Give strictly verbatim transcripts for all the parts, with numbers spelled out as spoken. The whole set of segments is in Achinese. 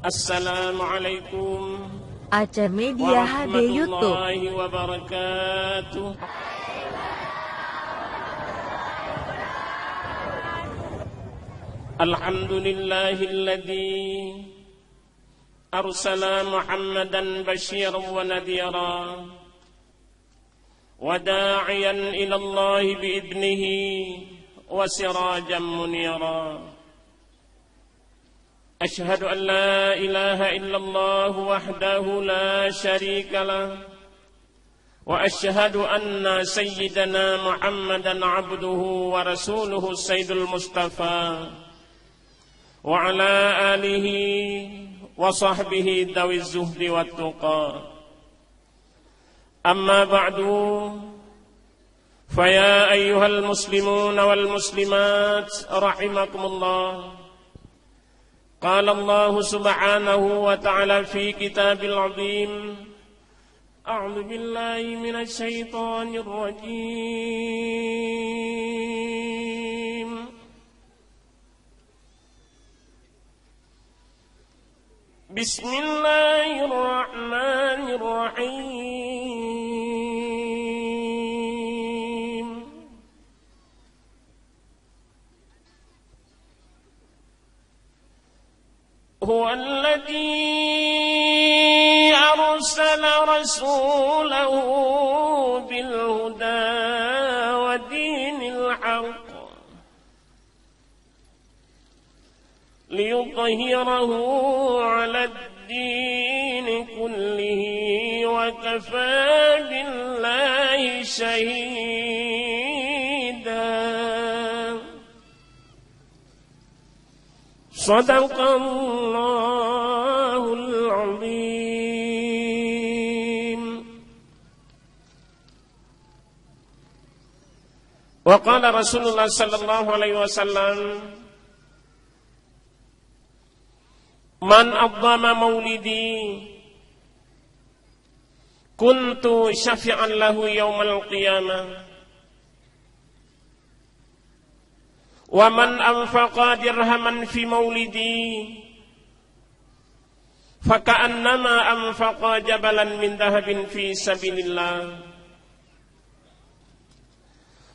Assalamualaikum Aceh Media H D YouTube. Warahmatullahi wabarakatuh. Alhamdulillahilladzi arsala Muhammadan basyiran wa nadhira. وداعيا إلى الله بإذنه وسراجا منيرا. أشهد أن لا إله إلا الله وحده لا شريك له، وأشهد أن سيدنا محمدا عبده ورسوله السيد المصطفى، وعلى آله وصحبه ذوي الزهد والتقى. أما بعد، فيا أيها المسلمون والمسلمات رحمكم الله. قال الله سبحانه وتعالى في كتاب العظيم، أعوذ بالله من الشيطان الرجيم. بسم الله الرحمن الرحيم. هو الذي أرسل رسوله بالهدى ودين الحق ليظهره على الدين كله، وكفى بالله شهيدا. صدق الله العظيم. وقال رسول الله صلى الله عليه وسلم: من عظم مولدي كنت شفيعا له يوم القيامة، ومن أنفق درهما في مولدي فكأنما أنفق جبلا من ذهب في سبيل الله.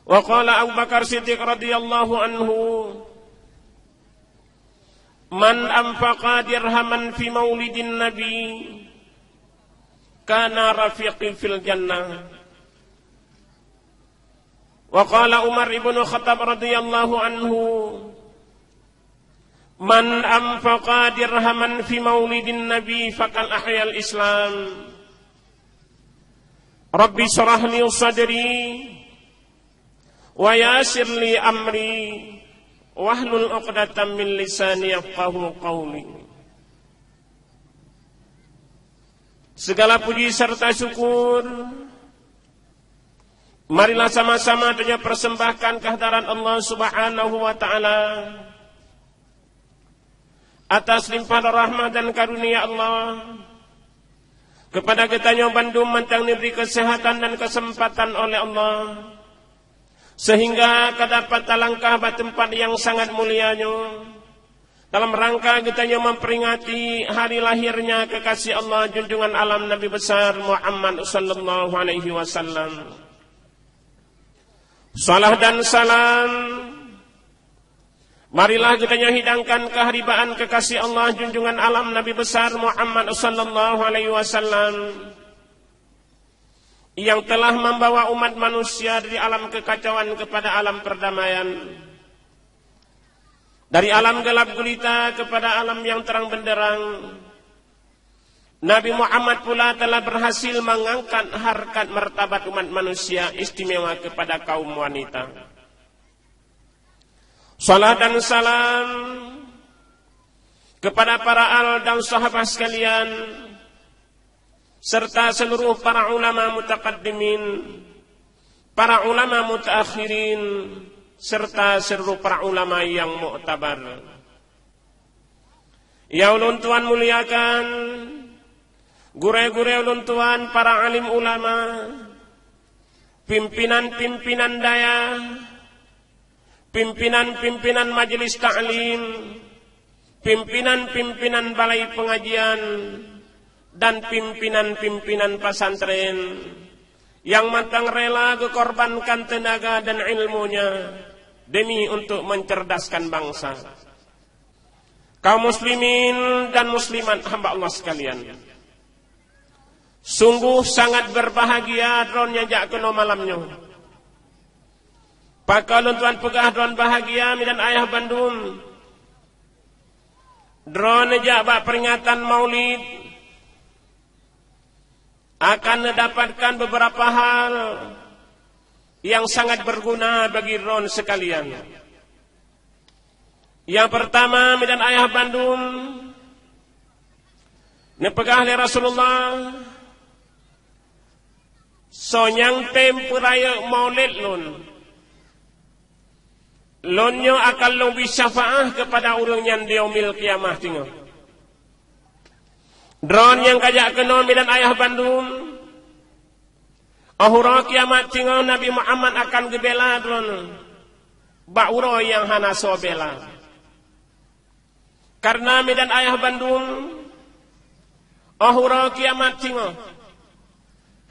وقال أبو بكر الصديق رضي الله عنه: من أنفق درهما في مولد النبي كان رفيقي في الجنة. وقال عمر بن الخطاب رضي الله عنه: من أنفق درهما في مولد النبي فقد أحيا الإسلام. رب اشرح لي صدري ويسر لي أمري واحلل عقدة من لساني يفقهوا قولي. Segala puji serta syukur marilah sama-sama tanyoe persembahkan kehadirat Allah Subhanahu wa Ta'ala atas limpahan rahmat dan karunia Allah kepada geutanyoe bandum mantong diberi kesehatan dan kesempatan oleh Allah, sehingga ka dapat talangkah bak teumpat nyang sangat mulia nyoe, dalam rangka geutanyoe memperingati hari lahirnya kekasih Allah, junjungan alam Nabi besar Muhammad sallallahu alaihi wasallam. Salah dan salam marilah geutanyoe hidangkan keuharibaan kekasih Allah, junjungan alam Nabi besar Muhammad sallallahu alaihi wasallam, yang telah membawa umat manusia dari alam kekacauan kepada alam perdamaian, dari alam gelap gulita kepada alam yang terang benderang. Nabi Muhammad pula telah berhasil mengangkat harkat martabat umat manusia, istimewa kepada kaum wanita. Salam dan salam kepada para al dan sahabat sekalian, serta seluruh para ulama mutakaddimin, para ulama mutaakhirin, serta seluruh para ulama yang muktabar. Nyang ulôn tuan muliakan, gurée-gurée ulôn tuan, para alim ulama, pimpinan-pimpinan dayah, pimpinan-pimpinan majelis taklim, Pimpinan-pimpinan balai pengajian dan pimpinan-pimpinan pesantren yang mantong rela geukorbankan tenaga dan ilmunya demi untuk mencerdaskan bangsa. Kaum muslimin dan muslimat hamba Allah sekalian, sungguh sangat berbahagia droeneuh nyang jak keunoe malam nyoe. Pakon lôn tuan peugah droeneuh bahagia, mi dan ayah bandum? Droeneuh jak bak peringatan Maulid akan neudapatkan beberapa hal yang sangat berguna bagi droeneuh sekalian. Yang pertama, mi dan ayah bandum, neupeugah lé Rasulullah, "Soe nyang tem peurayeuk Maulid lôn, lôn nyoe akan lôn bri syafaat keupada ureuëng nyan di Yaumil Qiyamah singoh." Droeneuh nyang ka jak keunoe, mi dan ayah bandum, óh uroe kiamat singoh Nabi Muhammad akan geubela droeneuh bak uroe nyang hana soe bela. Karena, mi dan ayah bandum, óh uroe kiamat singoh,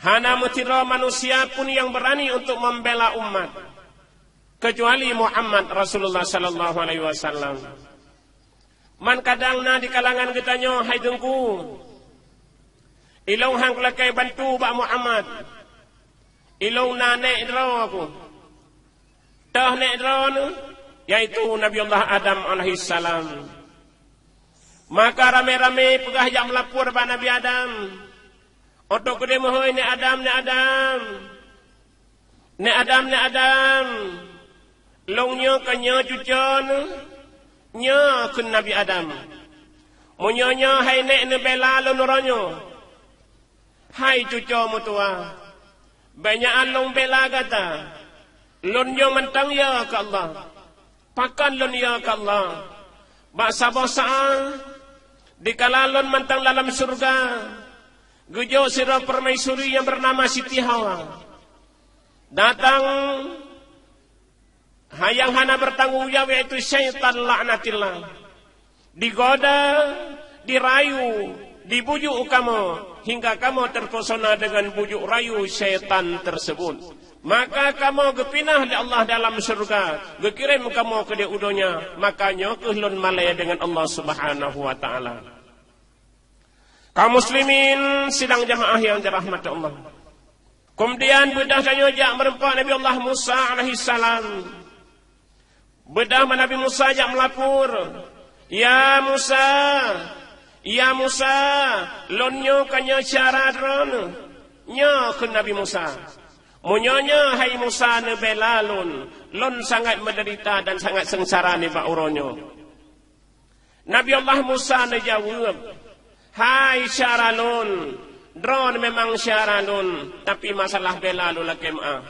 hana meusidroe manusia pun nyang beurani untuk membela umat, kecuali Muhammad Rasulullah sallallahu alaihi wasallam. Man kadang na di kalangan geutanyoe, "Hai Teungku, ilôn han lakée bantu bak Muhammad. Ilôn na nék droe ku. Toh nék droeneuh, yaitu Nabi Allah Adam alaihissalam." Maka ramé-ramé peugah jak meulapor bak Nabi Adam. Óh trok keudéh meuhôi, "Nék Adam, nék Adam! Nék Adam, nék Adam! Lôn nyoe ka nyoe cuco neuh, nyoe," kheun Nabi Adam. "Meunyoe nyoe hai nék neubela lôn uroe nyoe, hai cuco meutuwah, bék nyan lôn bela gata. Lôn nyoe mantong yö keu Allah." Pakon lôn yö keu Allah? Bak saboh saát, dikala lôn mantong lam syeuruga, geujok sidroe permaisuri nyang beunama Siti Hawa. Datang, ha-, nyang hana bertanggung jawab, yaitu syaitan laknatillah. Digoda, dirayu, dibujuk kamoe, hingga kamoe terpesona dengan bujuk rayu syaitan tersebut. Maka kamoe geupinah lé Allah dalam syeuruga, geukirém kamoe keudéh u donya, maka nyoe kheueh lôn malée deungon Allah Subhanahu wa Ta'ala. Kaum muslimin sidang jamaah nyang dirahmati Allah. Keumudian beudôh tanyoe jak meureumpok Nabi Allah Musa alaihissalam. Beudôh Nabi Musa jak meulapor, "Ya Musa, ya Musa, lôn nyoe ka nyoe syedara droeneuh." Nyoe kheun Nabi Musa, "Meunyoe nyoe hai Musa neubela lôn, lôn sangat meudeurita dan sangat seungsara nibak uroe nyoe." Nabi Allah Musa neujaweueb, "Hai syedara lôn, droeneuh memang syedara lôn, tapi masalah bela lôn lakée meuáh."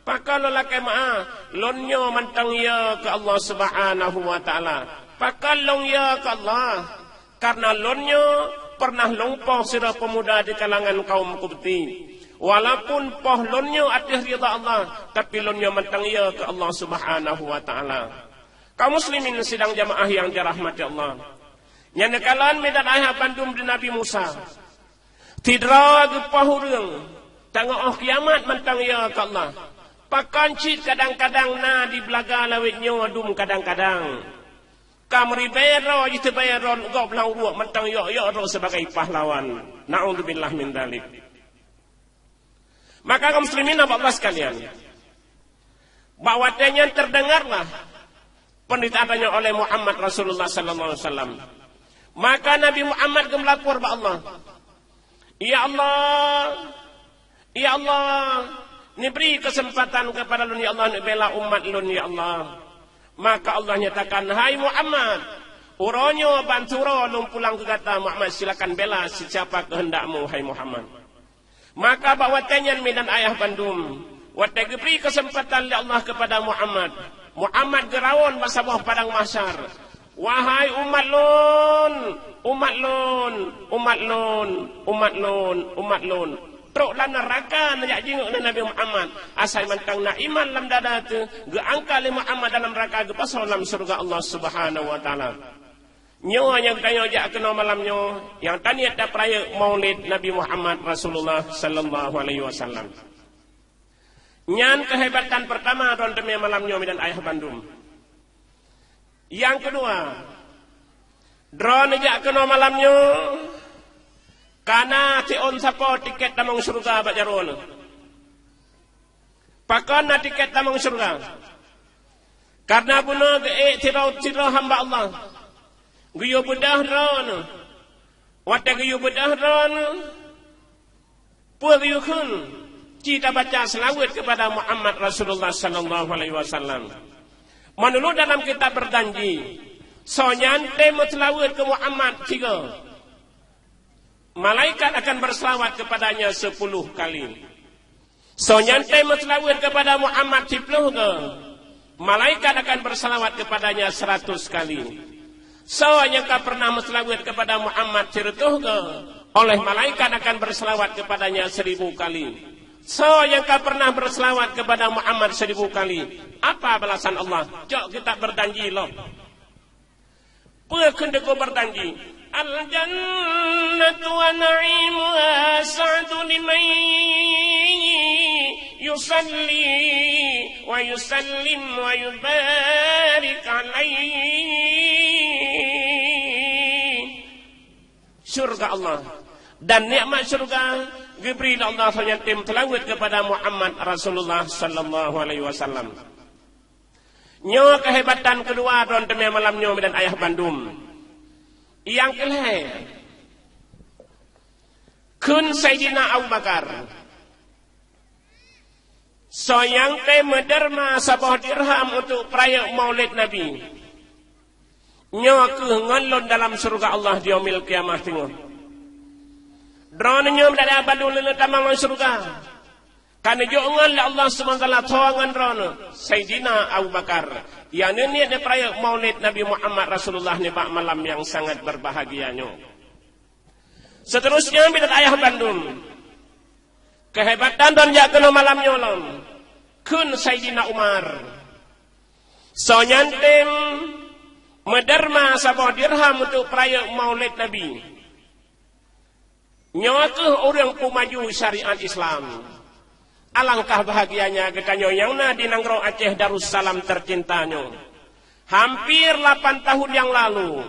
"Pakon lôn lakée meuáh? Lôn nyoe mantong yö keu Allah Subhanahu wa Ta'ala." "Pakon lôn yö keu Allah? Karena lôn nyoe pernah lôn poh sidroe peumuda di kalangan kaum Qibti. Walaupun poh lôn nyoe ateueh ridha Allah, tapi lôn nyoe mantong yö keu Allah Subhanahu wa Ta'ala." Kaum muslimin sidang jamaah nyang dirahmati Allah. Nyan neukalon mi dan ayah bandum di Nabi Musa. Sidroe geupoh ureuëng, tangoh óh kiamat mantong yö keu Allah. Pakon cit kadang-kadang na di beulaga lawét nyoe dum kadang-kadang. Ka meuribée droe jiteubée droe gob lam uruek mantong yok-yok droe sebagai pahlawan. Naudzubillah min dzalik. Maka kaum muslimin hamba Allah sekalian, bak watée nyan teudeungarlah peunderitaan tanyoe oleh Muhammad Rasulullah sallallahu alaihi wasallam. Maka Nabi Muhammad geumeulapor bak Allah, "Ya Allah, ya Allah, neubri keuseumpatan keupada lôn ya Allah, neubela umat lôn ya Allah." Maka Allah nyatakan, "Hai Muhammad, uroe nyoe ban siuroe lôn pulang keu gata Muhammad, silakan bela siapa keuheundakmu hai Muhammad." Maka bak watée nyan mi dan ayah bandum, watée geubri keuseumpatan lé Allah keupada Muhammad, Muhammad geuraon bak saboh padang mahsyar, "Wahai umat lôn, umat lôn, umat lôn, umat lôn, umat lôn." Trok lam neuraka neujak jingieng lé Nabi Muhammad, asai mantong na iman lam dada teuh, geuangkat lé Muhammad dalam neuraka geupasoe lam syeuruga Allah Subhanahu wa Ta'ala. Nyoe nyang tanyoe jak keunoe malam nyoe, nyang taniet tapeurayeuk Maulid Nabi Muhammad Rasulullah sallallahu alaihi wasallam. Nyan keuhebatan peurtama droeneuh teumé malam nyoe, midan ayah bandum. Nyang keudua, droeneuh jak keunoe malam nyoe, kana siôn sapo tiket tamong syeuruga bak jaroe neuh. Pakon na tiket tamong syeuruga? Kareuna bunoe geuék sidroe-sidroe hamba Allah. Geuyue beudôh droeneuh. Watée geuyue beudôh droeneuh, peue geuyue kheun? Ci tabaca seulaweuet keupada Muhammad Rasulullah sallallahu alaihi wasallam. Meunurot dalam kitab berjanji, soe nyang tém meuseulaweuet keu Muhammad sigoe, malaikat akan berselawat kepadanya sepuluh kali. Soe nyang tém meuseulaweuet keupada Muhammad siploh goe, malaikat akan berselawat kepadanya seratus kali. Soe nyang ka pernah meuseulaweuet keupada Muhammad sireutôh goe, oleh malaikat akan berselawat kepadanya seribu kali. Soe nyang ka pernah berselawat keupada Muhammad seribu kali, apa balasan Allah? Cok kitab berjanji lom. Peue kheun teungku berjanji? Al-jannatu wa na'imuha as'adu liman yusalli wa yusallim wa yubarik alaihi. Syurga Allah dan nikmat syurga geubri lé Allah nyang tém seulaweuet keupada Muhammad Rasulullah sallallahu alaihi wasallam. Nyoe keuhebatan keudua droeneuh teumé malam nyoe, midan ayah bandum. Nyang keulhée, kheun Saidina Abu Bakar, soe nyang tém meudeurma saboh dirham untuk peurayeuk Maulid Nabi, nyoe kheueh ngon lôn dalam syeuruga Allah di Yaumil Qiyamah teungoh. Droeneuh nyoe, midan ayah bandum, lôn tamong lam syeuruga. Ka neujok ngon lé Allah Subhanahu wa Taala tho ngon droeneuh, Saidina Abu Bakar, nyang neuniet neupeurayeuk Maulid Nabi Muhammad Rasulullah nibak malam nyang sangat berbahagia nyoe. Seuterusnya, midan ayah bandum, keuhebatan droeneuh jak keunoe malam nyoe lom, kheun Saidina Umar, soe nyang tém meudeurma saboh dirham untuk peurayeuk Maulid Nabi, nyoe kheueh ureuëng peumaju syariat Islam. Alangkah bahagianya geutanyoe nyang na di nanggroe Aceh Darussalam tercinta nyoe. Hampir lapan tahun yang lalu,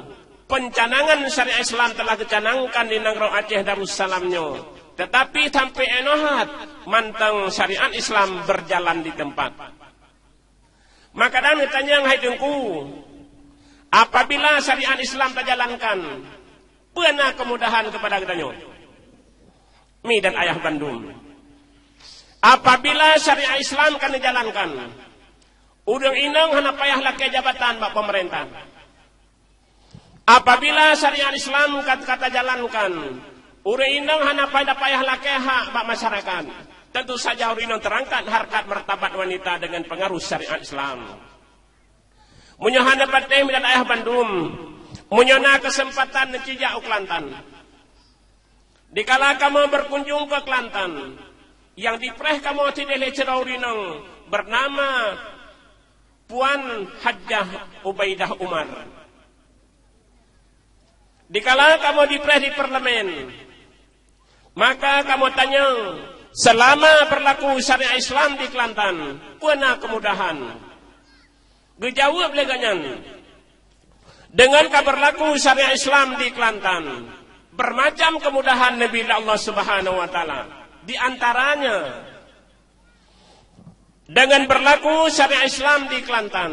pencanangan syariat Islam telah geucanangkan di nanggroe Aceh Darussalam nyoe, tetapi sampai inoe hat mantong syariat Islam berjalan di tempat. Maka dan geutanyong, hai Teungku, apabila syariat Islam tajalankan, peue na keumudahan keupada geutanyoe? Mi dan ayah bandum, apabila syariat Islam ka neujalankan, ureuëng inong hana payah lakée jabatan bak peumeurintah. Apabila syariat Islam ka, ka tajalankan, ureuëng inong hana pada payah lakée hak bak masyarakat. Tentu saja ureuëng inong teurangkat harkat martabat wanita dengan pengaruh syariat Islam. Meunyoe hana patéh, mi dan ayah bandum, meunyoe na keuseumpatan, neuci jak u Kelantan. Dikala kamoe berkunjung ke Kelantan, nyang dipreh kamoe sideh lé sidroe ureuëng inong bernama Puan Hajjah Ubaidah Umar. Dikala kamoe dipreh di parlemen, maka kamoe tanyong, selama berlaku syariat Islam di Kelantan, peue na keumudahan? Geujaweueb lé gobnyan, deungon ka berlaku syariat Islam di Kelantan, bermacam keumudahan neubri lé Allah Subhanahu wa Taala. Di antaranya, deungon berlaku syariat Islam di Kelantan,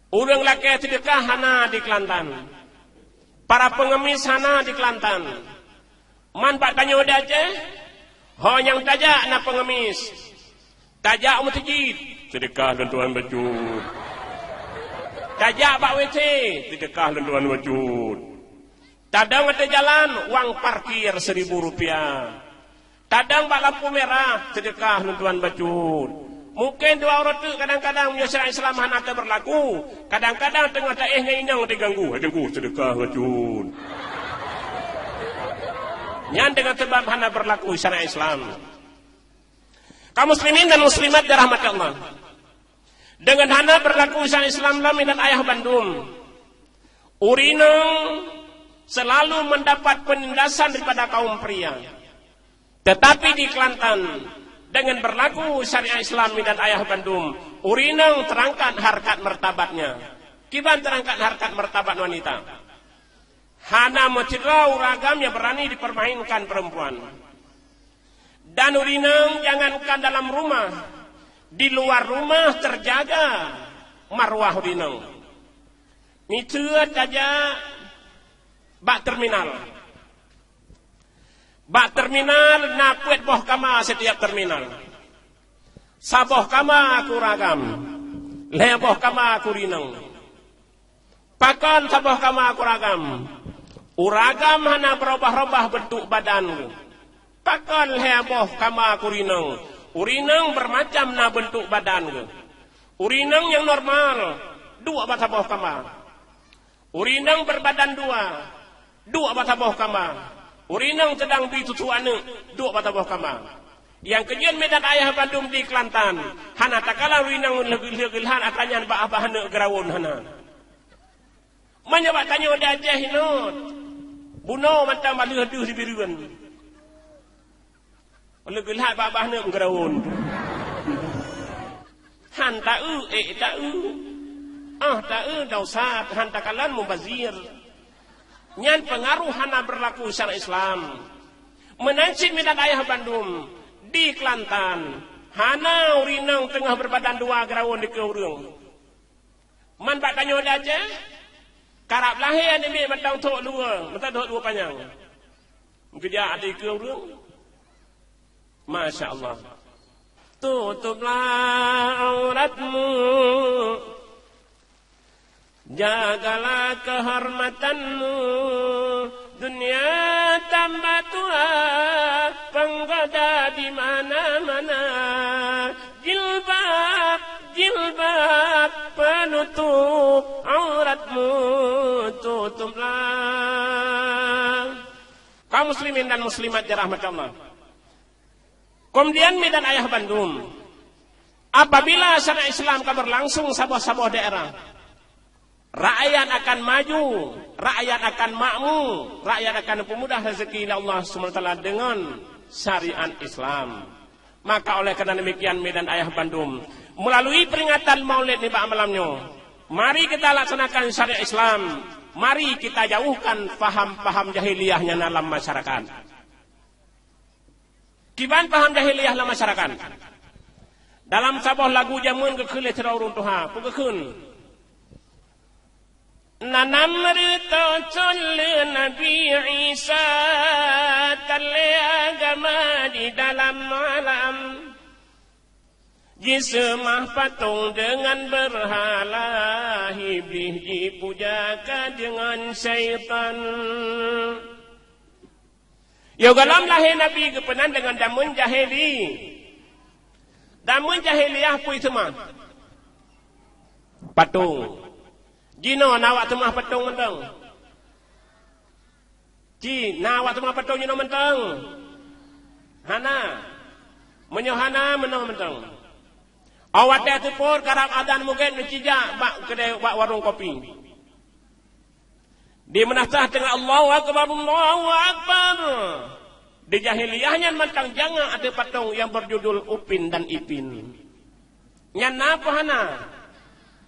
ureuëng lakée seudeukah hana di Kelantan, para pengemis hana di Kelantan. Man bak tanyoe di Aceh, ho nyang tajak na pengemis, tajak u meuseujid, seudeukah lôn tuan bacut. Tajak bak WC, seudeukah lôn tuan bacut. Tadong ateueh jalan, wang parkir seribu rupiah. Tadong bak lampu merah, seudeukah lôn tuan bacut. Mungken dua uroe teuk kadang-kadang meunyoe syariat Islam hana teubeurlaku, kadang-kadang teungoh taéh ngon inong teuganggu, hai Teungku, seudeukah bacut. Nyan deungon sabab hana berlaku syariat Islam. Kaum muslimin dan muslimat dirahmati Allah, deungon hana berlaku syariat Islam lom, mi dan ayah bandum, Ureueng inong selalu mendapat penindasan daripada kaum pria. Tetapi di Kelantan, dengan berlaku syariat Islam, mi dan ayah bandum, ureueng inong terangkat harkat martabatnya. Kiban terangkat harkat martabat wanita? Hana meucedera ureueng agam nyang berani dipermainkan perempuan. Dan ureueng inong jangankan dalam rumah, di luar rumah terjaga marwah ureueng inong. Miseue tajak bak terminal. Bak terminal na peuet boh kama setiap terminal. Saboh kama keu ureueng agam, lhée boh kama keu ureueng inong. Pakon saboh kama keu ureueng agam? Ureueng agam hana beurubah-rubah beuntuk badan geuh. Pakon lhée boh kama keu ureueng inong? Ureueng inong beureumacam na beuntuk badan geuh. Ureueng inong nyang normal, duek bak saboh kama. Ureueng inong beureubadan dua, duek bak saboh kama. Ureueng inong seudang bri susu aneuëk, duek bak saboh kama. Nyang keujeuet mi dan ayah bandum di Kelantan, hana takalon ureueng inong lheueh-lheueh geulahan atra nyan bak abah aneuëk geurawon hana. Meunyoe bak tanyoe di Aceh inot, bunoe mantong bak lheueh deuh di Bireuen. Lheueh geulahan bak abah aneuëk geurawon. Han taeu, ék taeu. Ah taeu, dosa, han takalon mubazir. Nyan peungaroh hana beurlaku syariat Islam. Meunan cit mi dan ayah bandum, di Kelantan, hana ureueng inong teungoh beureubadan dua geurawon dikeue ureueng. Man bak tanyoe di Aceh, karab lahé aneuk miet mantong thok dua, mantong thok dua panyang. Meukeujak di keue ureueng. Masya Allah. Tutuplah auratmu, jagalah kehormatanmu. Dunia tambah tua, penggoda di mana-mana. Jilbab, jilbab, penutup auratmu, tutuplah. Kaum muslimin dan muslimat dirahmati Allah. Kemudian mi dan ayah bandum, apabila syariat Islam ka berlangsung saboh-saboh daerah, rakyat akan maju, rakyat akan makmu, rakyat akan dipeumudah rezeki lé Allah Subhanahu wa Taala dengan syariat Islam. Maka oleh karena demikian mi dan ayah bandum, melalui peringatan Maulid nibak malam nyoe, mari kita laksanakan syariat Islam, mari kita jauhkan paham-paham jahiliyah nyang na lam masyarakat. Kiban paham jahiliyah lam masyarakat? Dalam saboh lagu jameun geukheun lé sidroe ureueng tuha, peue geukheun? Na Namrud tocon lé Nabi Isa, tan lé agama di dalam alam. Jiseumah patong deungon beurhala, Iblih jipuja ka deungon syaitan. Yoh gohlom lahé Nabi geupeunan deungon dameun jahili. Dameun jahiliyah peue seumah? Patong. Jinoe na awak seumah patong mantong? Ci, na awak seumah patong jinoe mantong? Hana. Meunyoe hana, meunoe mantong. Awak watée seupôt karab azan mugét neucijak bak keudée, bak warong kopi. Di meunasah teungoh Allahu Akbar, Allahu Akbar. Di jahiliyah nyan mantong jangak ateueh patong nyang berjudul Upin dan Ipin. Nyan na peue hana?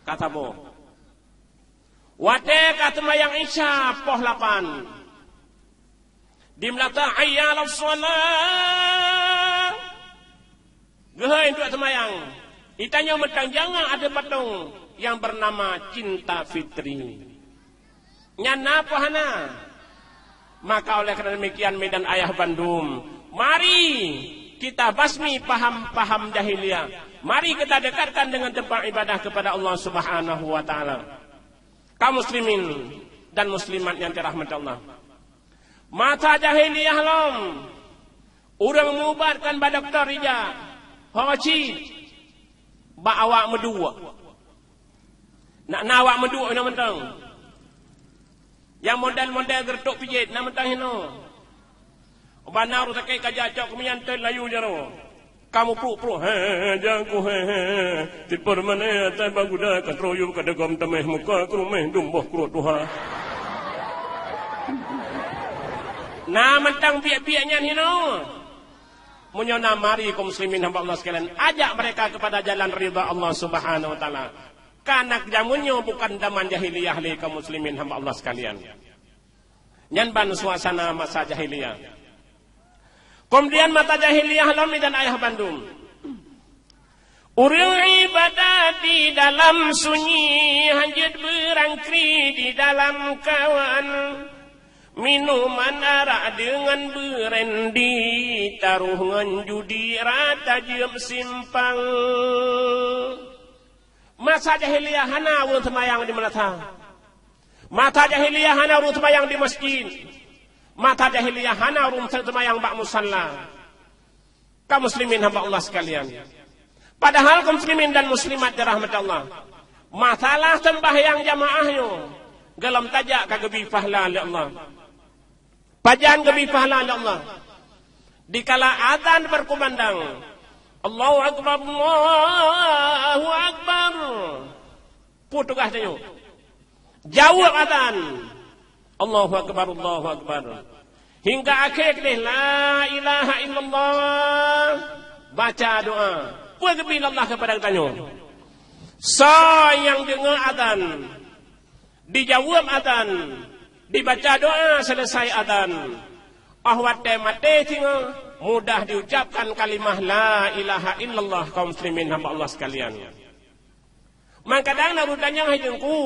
Ka saboh. Watée ka seumayang Isya poh lapan, di meunasah hayya 'alas shalah. Geuhôi untuk seumayang. Di tanyoe mantong jangak ateueh patong nyang bernama Cinta Fitri. Nyan na peue hana? Maka oleh karena demikian, mi dan ayah bandum, mari kita basmi paham-paham jahiliyah. Mari kita dekatkan dengan tempat ibadah kepada Allah Subhanahu wa Taala. Kaum muslimin dan muslimat nyang dirahmati Allah. Masa jahiliyah lom, ureuëng mubat kon bak dokto ija, ho cit bak awak meuduek. Nak na awak meuduek inoe mantong. Nyang model-model geureutôk pijet na mantong inoe. Bana ureuëng sakét kaja cok keumian teuh layu jaroe. Kamoe pruk-pruk, he, he, jangku, he, he. Tipeur mané atai baguda ka teuruyup ka degom tameh muka keuruméh dum boh kruet tuha. Na mantong biek-biek nyan hinoe. Meunyoe na, mari kaum muslimin hamba Allah sekalian, ajak mereka kepada jalan ridha Allah Subhanahu wa Taala. Karena jameun nyoe bukan zaman jahiliyah lé kaum muslimin hamba Allah sekalian. Nyan ban suasana masa jahiliyah. Kemudian masa jahiliyah lom idan ayah bandum. Ureuëng ibadat di dalam sunyi, hanjeuet beurangkri di dalam kawan. Minuman arak deungon beurandi, taroh ngon judi rata jeuem simpang. Masa jahiliyah hana ureuëng seumayang di meunasah. Masa jahiliyah hana ureuëng seumayang di masjid. Masa jahiliyah hana ureuëng seumayang bak musalla. Kaum muslimin hamba Allah sekalian. Padahal kaum muslimin dan muslimat dirahmati Allah, masalah sembahyang jamaah nyoe golom tajak ka geubi pahala lé Allah. Pajan geubi pahala lé Allah? Dikala azan berkumandang, "Allahu Akbar, Allahu Akbar." Peue tugaih tanyoe? Jaweueb azan. Allahu Akbar, Allahu Akbar. Hingga akhé keudeh, "La ilaha illallah." Baca doa. Peue geubi lé Allah keupada geutanyoe? Soe nyang deungoe azan, dijaweueb azan, dibaca doa selesai azan, óh watée maté singoh, mudah diucapkan kalimah la ilaha illallah, kaum muslimin hamba Allah sekalian. Mangkadang na ureuëng tanyong, "Hai Teungku,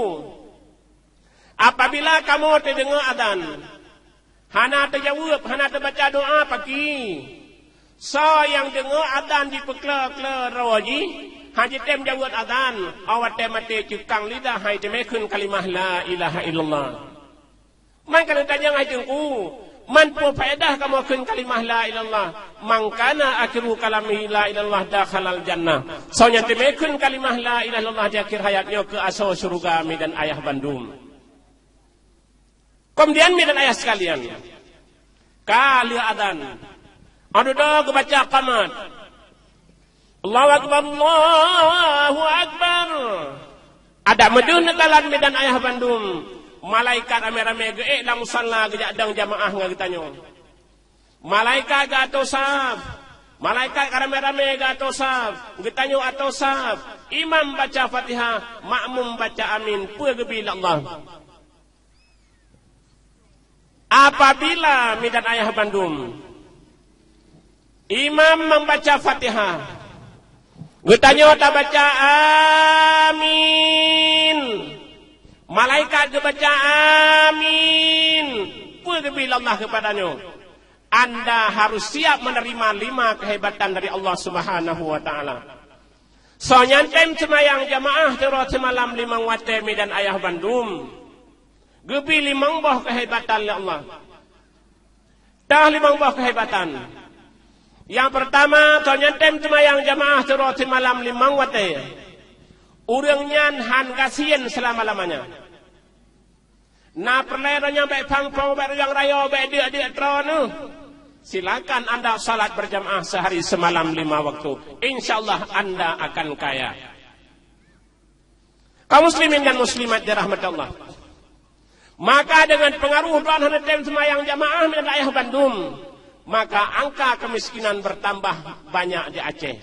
apabila kamoe teudeungoe azan, hana teujaweueb, hana teubaca doa, paki? Soe nyang deungoe azan jipeuklo-klo droe jih, hana jitem jaweueb azan, óh watée maté ceukang lidah, hana teumé kheun kalimah la ilaha illallah?" Mangkana tanyong, "Hai Teungku, man peue faedah kamoe kheun kalimah la ilaha illallah?" Mangkana akhiru kalamihi la ilaha illallah dakhalal jannah. Soe nyang teumé kheun kalimah la ilaha illallah di akhir hayat nyoe keu asoe syeuruga midan ayah bandum. Kemudian midan ayah sekalian, ka lheueh azan, aduh doh geubaca qamat. Allahu Akbar, Allahu Akbar. Adak meudeuh neukalon midan ayah bandum, malaikat ramé-ramé geuék lam musalla geujak dong jamaah ngon geutanyoe. Malaikat geuatoe saf, malaikat ramé-ramé geuatoe saf, geutanyoe atoe saf. Imam baca Fatihah, makmum baca amin, peue geubi lé Allah? Apabila midan ayah bandum, imam membaca Fatihah, geutanyoe tabaca amin, malaikat geubaca amin, peue geubi lé Allah keupada nyoe? Anda harus siap menerima lima kehebatan dari Allah Subhanahu wa Taala. Soe nyang tem seumayang jamaah sidroe seumalam limong watée midan ayah bandum, geubi limong boh kehebatan lé Allah. Toh limong boh kehebatan. Nyang peurtama, soe nyang tem seumayang jamaah sidroe seumalam limong watée, ureuëng nyan hán gasien seulama-lamanya. Na peureulée droe nyan bék phang-phang, bék ruyang rayoe, bék deuk-deuk droeneuh. Silakan anda salat berjamaah sehari semalam lima waktu. Insya Allah anda akan kaya. Kaum muslimin dan muslimat dirahmati Allah. Maka dengan pengaruh droe hana tem seumayang jamaah midan ayah bandum, maka angka kemiskinan bertambah banyak di Aceh.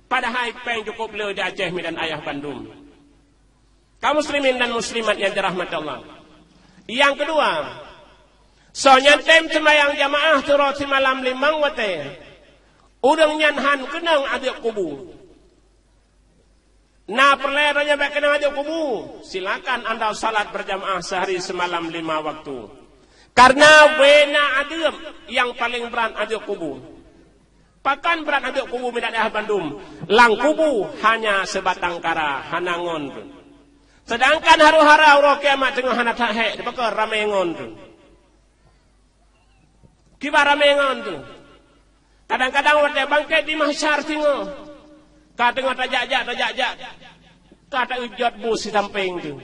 Padahai péng cukup le di Aceh midan ayah bandum. Kaum muslimin dan muslimat nyang dirahmati Allah. Nyang keudua, soe nyang tem seumayang jamaah sidroe seumalam limong watée, ureuëng nyan hán keunong azeub kubu. Na peureulée droe nyan bék keunong azeub kubu, silakan anda salat berjamaah sehari semalam lima waktu. Karena bubena azeub nyang paleng brat azeub kubu. Pakon brat azeub kubu midan ayah bandum? Lam kubu hanya seubatang kara, hana ngon pun. Seudangkan haru-hara uroe kiamat teungoh hana that hék, pakon ramé ngon tu. Kiban ramé ngon tu. Kadang-kadang watée bangkét di mahsyar singoh, ka teungoh tajak-jak, tajak-jak, ka taeujot bu sisampéng tu.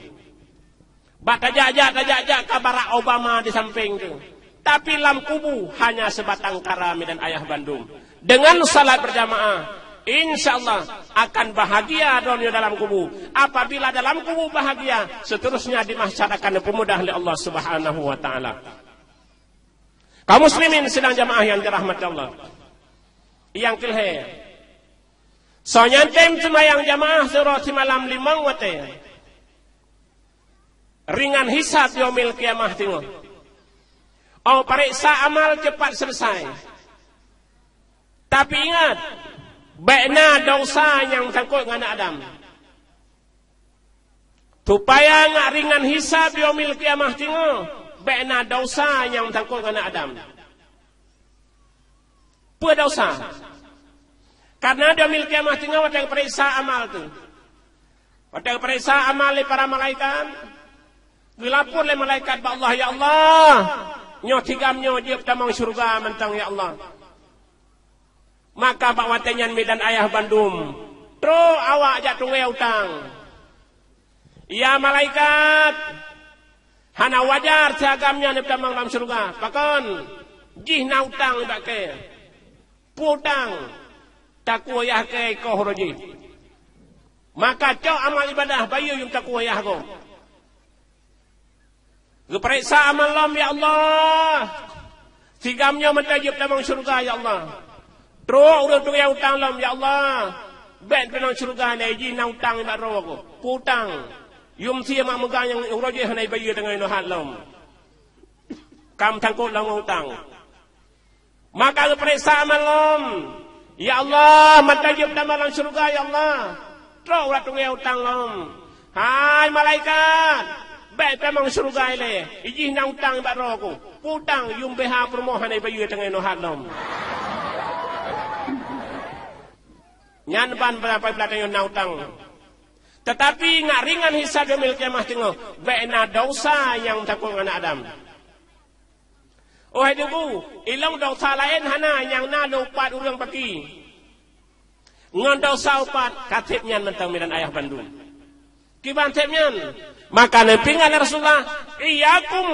Bak tajak-jak, tajak-jak ka Barack Obama di sampéng tu. Tapi lam kubu hanya sebatang kara, mi dan ayah bandum. Dengan salat berjamaah, insya Allah akan bahagia droeneuh dalam kubu. Apabila dalam kubu bahagia, seterusnya di mahsyar akan dipermudah oleh Allah Subhanahu wa Ta'ala. Kaum muslimin sidang jamaah yang dirahmati Allah. Nyang keulhèe, soe nyang tem seumayang jamaah siuroe simalam limong watèe, ringan hisab Yaumil Qiyamah teungoh. Oh, pareksa amal cepat selesai. Tapi ingat, bèk na desya nyang sangkot ngon aneuk Adam. Supaya ngat ringan hisab Yaumil Qiyamah teungoh, bèk na desya nyang sangkot ngon aneuk Adam. Peue desya? Karena di Yaumil Qiyamah teungoh watèe geupareksa amal teuh. Watèe geupareksa amal lé para malaikat, geulapor lé malaikat bak Allah, "Ya Allah, nyoe si agam nyoe jeuet tamong syeuruga mantong, ya Allah." Maka bak watèe nyan, mi dan ayah bandum, trok awak jak tunggèe utang. "Ya malaikat, hana wajar si agam nyan tamong lam syeuruga. Pakon? Jih na utang nibak kèe." "Peue utang?" "Takue yah kèe ikoh uroe jih." "Maka cok amal ibadah bayeue yum takue yah gob." Geupareksa amal lom, "Ya Allah, si agam nyoe mantong jeuet tamong syeuruga, ya Allah." Trok ureueng tunggèe utang lom, "Ya Allah, bèk tamong syeuruga, nyan jih na utang nibak droe gob." "Peue utang?" "Yum sie mak meuga nyang uroe jih hana ibayeue teungoh nyoe hat lom. Ka meusangkot lom ngon utang." Maka geupareksa amal lom, "Ya Allah, mantong jeuet tamong lam syeuruga, ya Allah." Trok ureueng tunggèe utang lom, "Hai malaikat, bèk tamong syeuruga ilèe, jih na utang nibak droe gob." "Peue utang?" "Yum B H peurumoh hana ibayeue teungoh nyoe hat lom." Nyan ban beurapa buleuen tanyoe na utang. Tetapi ngat ringan hisab Yaumil Qiyamah teungoh, bèk na desya nyang sangkot ngon aneuk Adam. Oh hai Teungku, ilong desya laén hana nyang na lôn upat ureueng paki. Ngon desya upat ka sép nyan mantong, mi dan ayah bandum. Kiban sép nyan, maka neupeuingat lé Rasulullah, "Iyyakum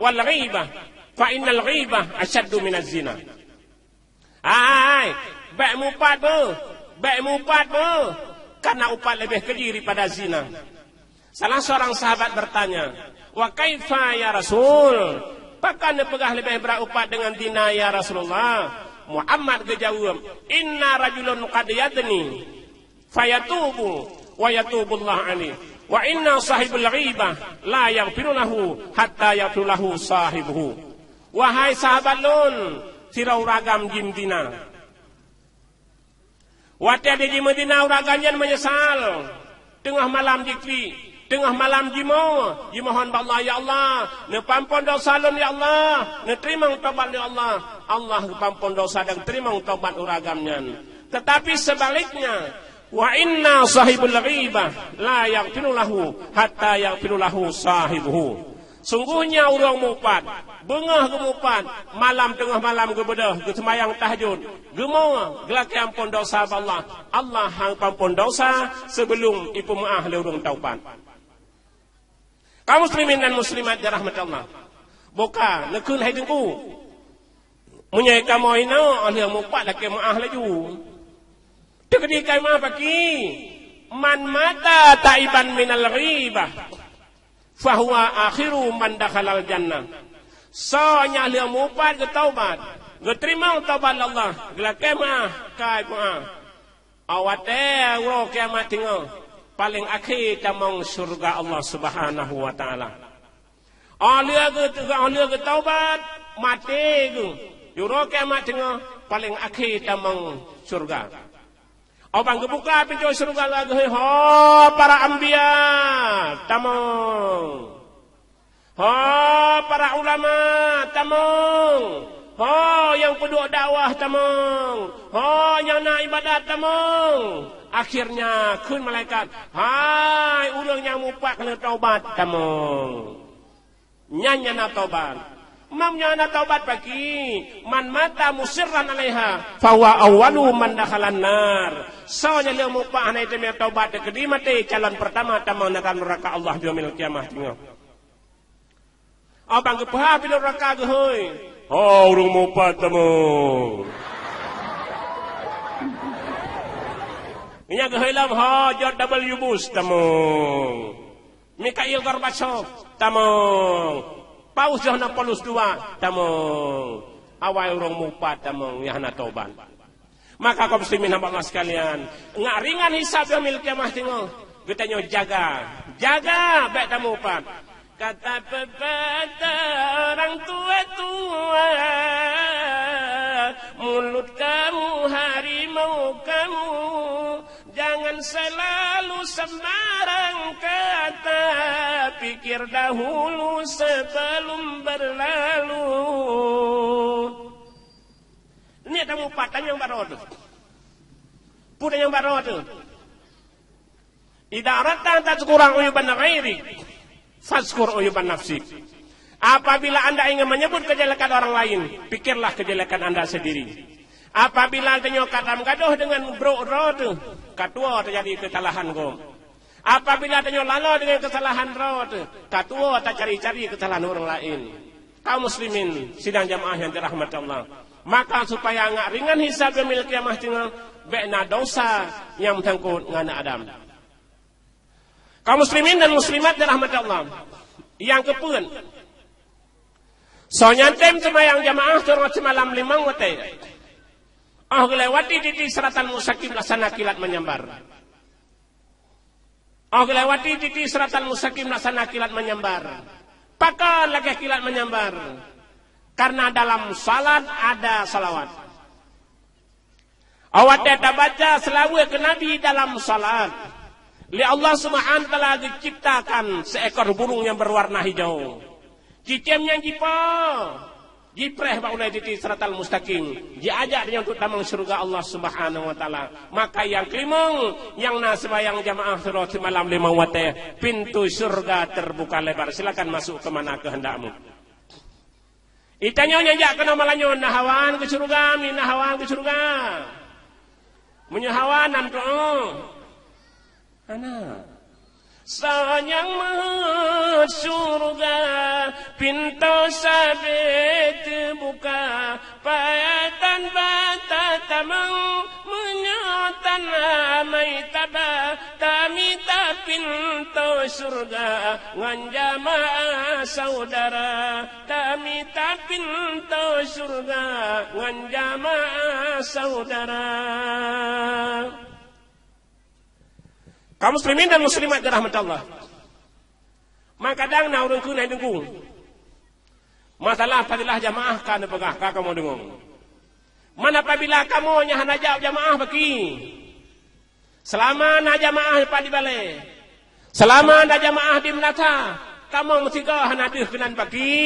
wal ghibah, fa innal ghibah asyaddu minaz zina." Hai, bèk mupat beuh, bèk mupat beuh, karena upat leubeh keji daripada zina. Salah seorang sahabat bertanya, "Wa kaifa ya Rasul? Pakon neupeugah leubeh brat upat deungon zina ya Rasulullah?" Muhammad geujaweueb, "Inna rajulun qad yazni, fayatubu, wa yatubullah alaih. Wa inna sahibul ghibah la yaghfiru lahu hatta yaghfiru lahu sahibuhu." Wahai sahabat lôn, sidroe ureueng agam jimeutina. Watèe jimeudina, ureueng agam nyan meunyeusal. Teungoh malam jiklik, teungoh malam jimoe, jimohon bak Allah, "Ya Allah, neupeuampon desya lôn, ya Allah, neuteurimong tobat lôn, ya Allah." Allah geupeuampon desya dan teurimong tobat ureueng agam nyan. Tetapi sebaliknya, "Wa inna sahibul ghibah la yaghfiru lahu hatta yaghfiru lahu sahibuhu." Sunggohnya ureueng mupat, beungoh geumupat, malam teungoh malam geubeudôh, geuseumayang tahajud, geumoe, geulakèe ampon desya bak Allah, Allah han peuampon desya sibeulom ipeumeu'ah lé ureueng taubat. Kaum muslimin dan muslimat dirahmati Allah. Boka, neukheun hai Teungku. Meunyoe kamoe inoe, oh lheueh mupat lakèe meu'ah laju. Teukeudi kamoe paki, "Man mata taiban minal ghibah, fahuwa akhiru man dakhalal jannah." Soe nyang lheueh mupat geutaubat, geuteurimong taubat lé Allah, geulakèe meu'ah, kai meu'ah. Watèe uroe kiamat teungoh, paleng akhé tamong syeuruga Allah Subhanahu wa Ta'ala. Oh lheueh geu-, oh lheueh geutaubat, maté geuh. Uroe kiamat teungoh, paleng akhé tamong syeuruga. Oh ban geubuka pintoe syeuruga lagèe, "Ho para anbiya, tamong! Ho para ulama, tamong! Ho nyang peuduek dakwah, tamong! Ho nyang na ibadat, tamong!" Akhirnya kheun malaikat, "Hai ureueng nyang mupat keuneuk taubat, tamong!" Nyan nyang na taubat. Meunyoe hana taubat paki, "Man mata musirran 'alaiha, fahuwa awwalu man dakhalan nar." Soe nyang lheueh mupat hana teumé taubat, teukeudi maté, calon peurtama tamong dalam neuraka Allah di yaumil qiyamah teungoh. Oh ban geupeuhah pintoe neuraka geuhôi. Ho, ureuëng mupat tamong. Nyan geuhôi lom, ho, George W. Bush tamong. Mikhail Gorbachev tamong. Paus Yohanes Paulus dua tamong. Awai ureuëng mupat tamong nyang hana tobat. Maka kaum muslimin hamba Allah sekalian, ngat ringan hisab Yaumil Qiyamah teungoh. Geutanyoe jaga, jaga bék tamupat. Kata pepatah orang tua-tua, mulut kamu harimau kamu, jangan selalu sembarang kata, pikir dahulu sebelum berlalu. Nyoe tamupat, tanyong bak droe teuh. Peue tanyong bak droe teuh? Idza aradta an tadzkura uyuban ghairik, fadzkur uyuban nafsik. Apabila anda ingin menyebut kejelekan orang lain, pikirlah kejelekan anda sendiri. Apabila tanyoe ka tameugadoh deungon brok droe teuh, ka tuwoe tajadi keusalahan gob. Apabila tanyoe laloe deungon keusalahan droe teuh, ka tuwoe tacari-cari keusalahan ureuëng laén. Kaum muslimin, sidang jamaah nyang dirahmati Allah, maka supaya ngat ringan hisab Yaumil Qiyamah teungoh, bék na desya nyang meusangkot ngon aneuëk Adam. Kaum muslimin dan muslimat dirahmati Allah, nyang keupeuet, soe nyang tem seumayang jamaah teungoh seumalam limong watée, óh geulewati titi siratal mustaqim laksana kilat menyambar. Óh geulewati titi siratal mustaqim laksana kilat menyambar. Pakon lagée kilat menyambar? Karena dalam salat ada salawat. Awak tabaca seulaweuet keu Nabi dalam salat. Lé Allah Subhanahu wa Taala geuciptakan seekor burung yang berwarna hijau. Cicém nyang jipo, jipreh bak ulée titi siratal mustaqim, jiajak tanyoe untuk tamong syeuruga Allah Subhanahu wa Taala. Maka nyang keulimong, nyang na seumayang jamaah sidroe seumalam limong watée, pintu syeuruga terbuka lebar. Silakan masuk ke mana kehendakmu. Itanyoe nyang jak keunoe malam nyoe, na hawa keu syeuruga, mi na hawa keu syeuruga. Meunyoe hawa, nam tuoh. Hana. Soe nyang meuheuet syeuruga, pintoe sabe teubuka, payah tan bata tamong, meunyoe tan amai taba, tamita pintoe syeuruga ngon jamaah saudara, tamita pintoe syeuruga ngon jamaah saudara. Kaum muslimin dan muslimat dirahmati Allah. Maka kadang na ureuëng kheun hai Teungku, masalah fadilah jamaah ka neupeugah, ka kamoe deungoe. Man apabila kamoe nyang hana jak jamaah baki, seulama na jamaah pat di balée, seulama na jamaah di meunasah, kamoe meusigoe hana deuh keunan baki.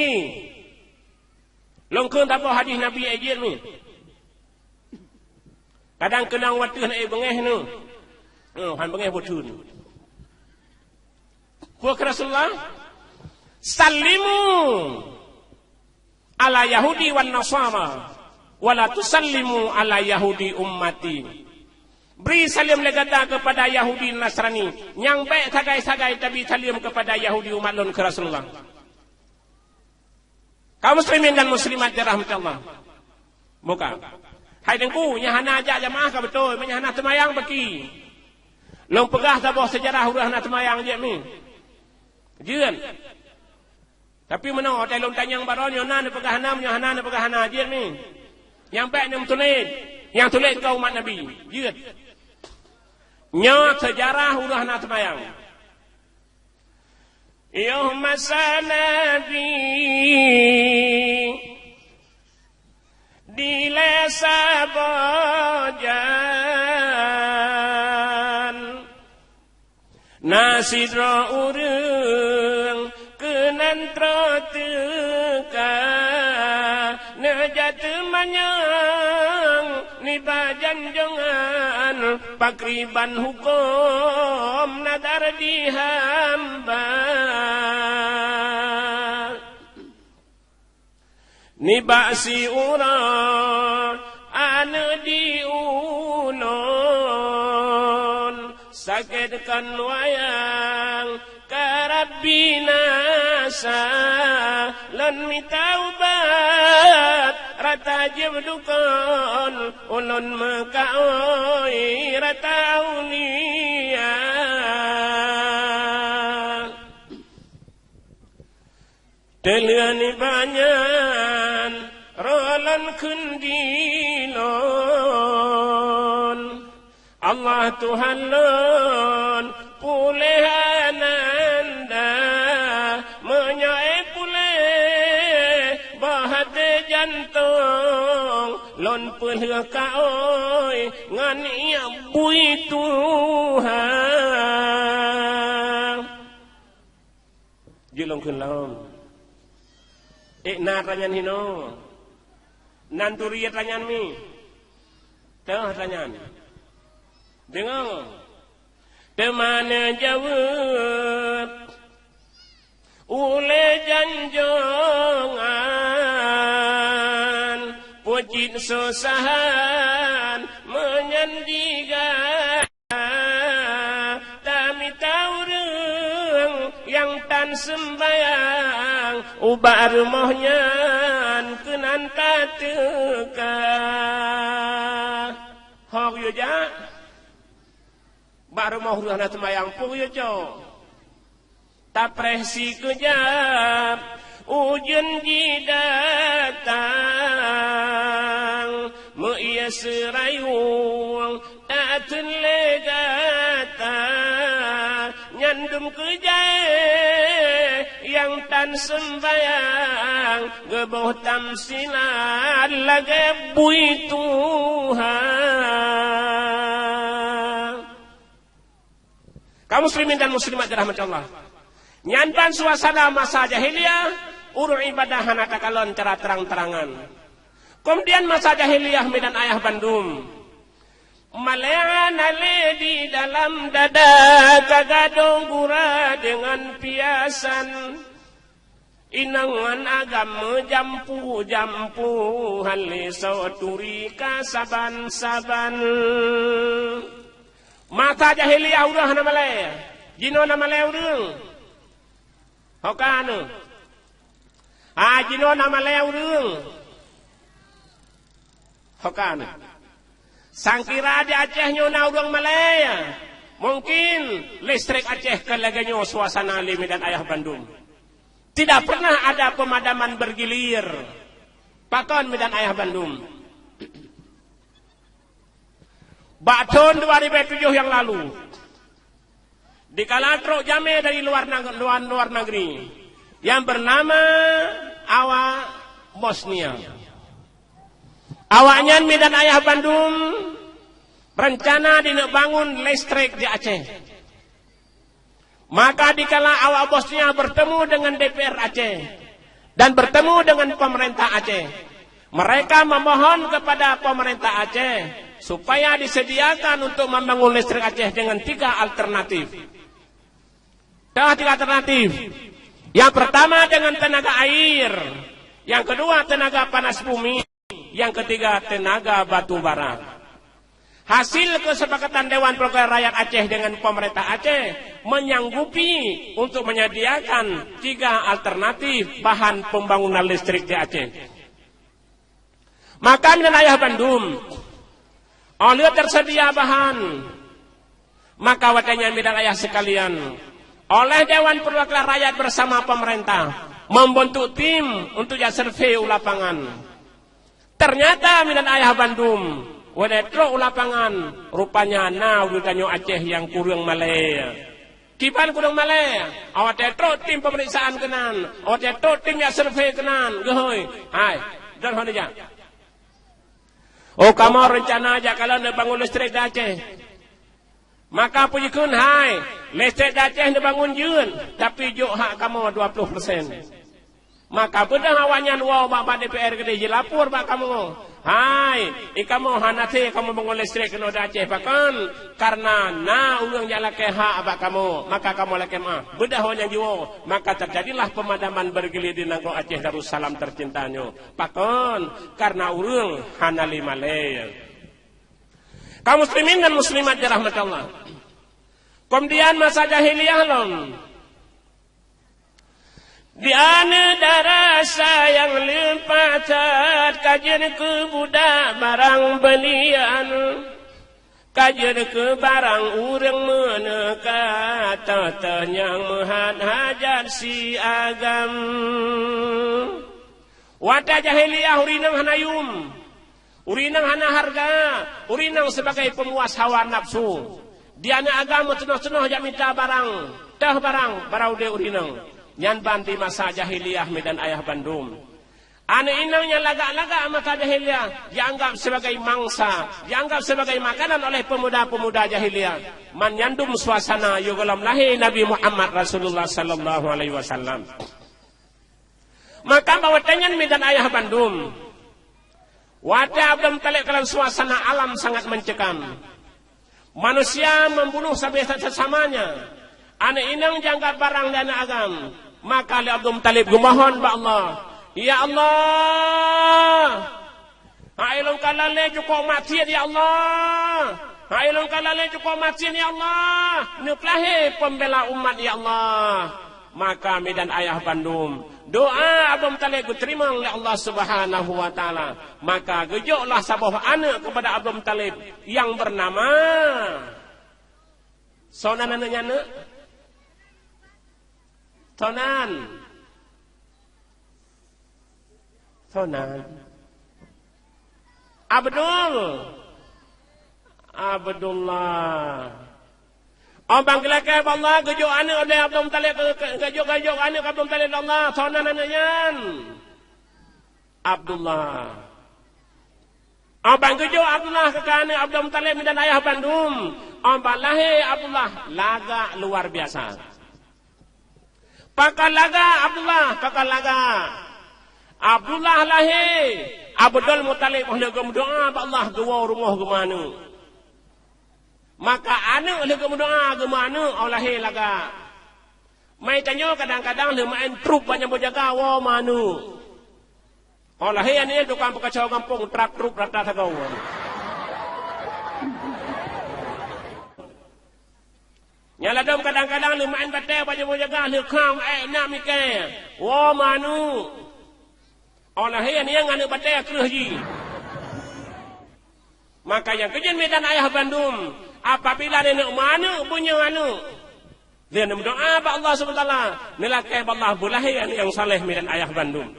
Lôn kheun saboh hadih Nabi, eh, jeuet mi. Kadang keunong wateueh na, eh, beungéh nyoe. Oh, han beungéh beuteun. Peue kheun Rasulullah, "Sallimu ala Yahudi wan Nasara, wala tusallimu ala Yahudi ummati." Bri saleuem lé gata keupada Yahudi dan Nasrani, nyang bék sagai-sagai tabri saleuem keupada Yahudi umat lôn, kheun Rasulullah. Kaum muslimin dan muslimat dirahmati Allah. Buka. Hai Teungku, nyang hana jak jamaah ka beutôi, meunyoe hana teumayang baki. Lôn peugah saboh seujarah ureuëng hana teumayang jeuet mi. Jeuet. Tapi meunoe, watée lôn tanyong baroe nyoe na neupeugah hana, meunyoe hana neupeugah hana, jeuet mi. Nyang bék neumeutuléh, nyang tuléh keu umat Nabi. Jeuet. Nyoe seujarah ureuëng hana teumayang. Yoh masa Nabi dilée saboh jan, na sidroe ureuëng keunan troh teuka, neujak teumanyong nibak janjongan, pakriban huköm nazar di hamba. Nibak siuroe aneuëk di ulôn, sakét kon wayang karab binasa, lôn mita ubat. Tajeueb dukon ulôn meukaôi rata unia. Teulheueh nibak nyan roh lôn kheun di lôn, Allah Tuhan lôn, puléh ananda, meunyoe puléh bak até jantông, lôn peulheueh kaôi ngon ié bui tuha. Jeuet lôn kheun lom. Ék na tanyan hinoe. Nan turi tanyan mi. Teuh tanyan. Deungoe. Teuma neujaweueb ulée janjongan, peue cit susahan meunyan diga. Tamita ureuëng nyang tan seumbayang ubak rumoh nyan keunan tateuka. Ho geuyue jak bak rumoh ureuëng hana seumbayang, peue geuyue cok? Tapreh sikeujab, ujeuen jidatang, meuié seurayueng, tateun lé gata. Nyan dum keujai nyang tan seumbayang, geuboh tamsilan lagée bui tuha. Kaum muslimin dan muslimat dirahmati Allah. Nyan ban suasana masa jahiliyah, ureuëng ibadah hana takalon cara terang-terangan. Kemudian masa jahiliyah mi dan ayah bandum. Malée hana lé di dalam dada, ka gadong gura deungon piasan. Inong ngon agam meujampu-jampu, hana lé soe turi ka saban-saban. Masa jahiliyah ureuëng hana malée. Jinoe na malée ureuëng? Ho ka na? Ah, jinoe na malée ureuëng? Ho ka na? Sangkira di Aceh nyoe na ureuëng malée. Mungkin listrik Aceh ka lagée nyoe suasana lé mi dan ayah bandum. Tidak pernah ada pemadaman bergilir. Pakon mi dan ayah bandum? Bak thon dua ribu tujoh nyang lalu, dikala trok jamé dari luar nang-, luar, luar negeri yang bernama awak Bosnia. Awaknyan mi dan ayah bandum rencana dineuk bangun listrik di Aceh. Maka dikala awak Bosnia bertemu dengan D P R Aceh dan bertemu dengan pemerintah Aceh, mereka memohon kepada pemerintah Aceh supaya disediakan untuk membangun listrik Aceh dengan tiga alternatif. Dah tiga alternatif. Yang pertama dengan tenaga air, yang kedua tenaga panas bumi, yang ketiga tenaga batu bara. Hasil kesepakatan Dewan Perwakilan Rakyat Aceh dengan pemerintah Aceh menyanggupi untuk menyediakan tiga alternatif bahan pembangunan listrik di Aceh. Maka mi dan ayah bandum, óh lheueh tersedia bahan, maka watée nyan mi dan ayah sekalian, oleh Dewan Perwakilan Rakyat bersama pemerintah membentuk tim untuk jak survei u lapangan. Ternyata mi dan ayah bandum, watée trok u lapangan, rupanya na ureuëng tanyoe Aceh nyang kureueng malée. Kiban kureueng malée, awak watée trok tim pemeriksaan keunan, awak watée trok tim jak survei keunan, geuhôi, hai, droeneuh ho neujak? Oh, kamoe reuncana jak kalon neubangun listrik di Aceh. Maka peue jikheun, hai, listrik di Aceh neubangun jeuet, tapi jok hak kamoe dua ploh persen. Maka beudôh awaknyan woe bak, bak D P R keudeh jilapor bak kamoe. Hai, i kamoe hana até kamoe bangun listrik keunoe di Aceh, pakon? Karena na ureuëng jak lakée hak bak kamoe, maka kamoe lakée meu'ah. Beudôh awaknyan jiwoe, maka terjadilah pemadaman bergilir di nanggroe Aceh Darussalam tercinta nyoe. Pakon? Karena ureuëng hana lé malée. Kaum muslimin dan muslimat dirahmati Allah. Kemudian masa jahiliyah lom, Di aneuk dara sayang leupah that, ka jeuet keu budak barang beulian, ka jeuet keu barang ureuëng meuneuka, toh-toh nyang meuhat hajat si agam. Watée jahiliyah ureuëng inong hana yum. Ureuëng inong hana hareuga, ureuëng inong sibagai peumuas hawa nafsu. Di aneuk agam meutunoh-tunoh jak mita barang, teuh barang, barang udeb ureuëng inong. Nyan ban di masa jahiliyah midan ayah bandum. Aneuk inong nyang lagak-lagak masa jahiliyah, jianggab sibagai mangsa, jianggab sibagai makanan oleh peumuda-peumuda jahiliyah. Man nyan dum suasana yôh gohlom lahé Nabi Muhammad Rasulullah sallallahu alaihi wasallam. Maka bak watée nyan midan ayah bandum, watée Abdul Muthalib kalon suasana alam sangat mencekam. Manusia membunuh sabe-, sesamanya. Aneuk inong jianggab barang lé aneuk agam. Maka lé Abdul Muthalib geumohon bak Allah, "Ya Allah, hai lôn ka lalée cukôp maksiet, ya Allah! Hai lôn ka lalée cukôp maksiet, ya Allah! Neupeulahé peumbela umat, ya Allah!" Maka midan ayah bandum, doa Abdul Muthalib geuteurimong lé Allah Subhanahu wa Taala. Maka geujoklah saboh aneuk keupada Abdul Muthalib nyang beunama, soe nan aneuk nyan, neuk? Soe nan? Soe nan? Abdul. Abdullah. Oh, ban geulakée bak Allah, geujok aneuk lé Abdul Muthalib, geujok, geujok aneuk Abdul Muthalib lé Allah, soe nan aneuk nyan? Abdullah. Oh, ban geujok Abdullah keu aneuk Abdul Muthalib midan ayah bandum. Oh, ban lahé Abdullah lagak luar biasa. Pakon lagak Abdullah, pakon lagak. Abdullah lahé, Abdul Muthalib oh lheueh geumeudoá bak Allah geuwoe rumoh geumeuaneuk. Maka aneuk lheueh geumeudoá geumeuaneuk oh lahé lagak. Mai tanyoe kadang-kadang lheueh maén trup bak nyang beujaga woe meuaneuk. Oh lahé aneuk nyan tukang peukaco gampông, trap trup rata sagoe. Nyang ladôm kadang-kadang lheueh maén batée bak nyang beujaga lheueh kham ék na mikée, woe meuaneuk. Oh lahé aneuk nyan aneuk batée kreueh jih. Maka nyang keujeuet midan ayah bandum, apabila neuneuek meuaneuk beunyoe aneuk, lheueh neumeudoá bak Allah Subhanahu wa Taala, neulakée bak Allah beulahé aneuk nyang saleh midan ayah bandum.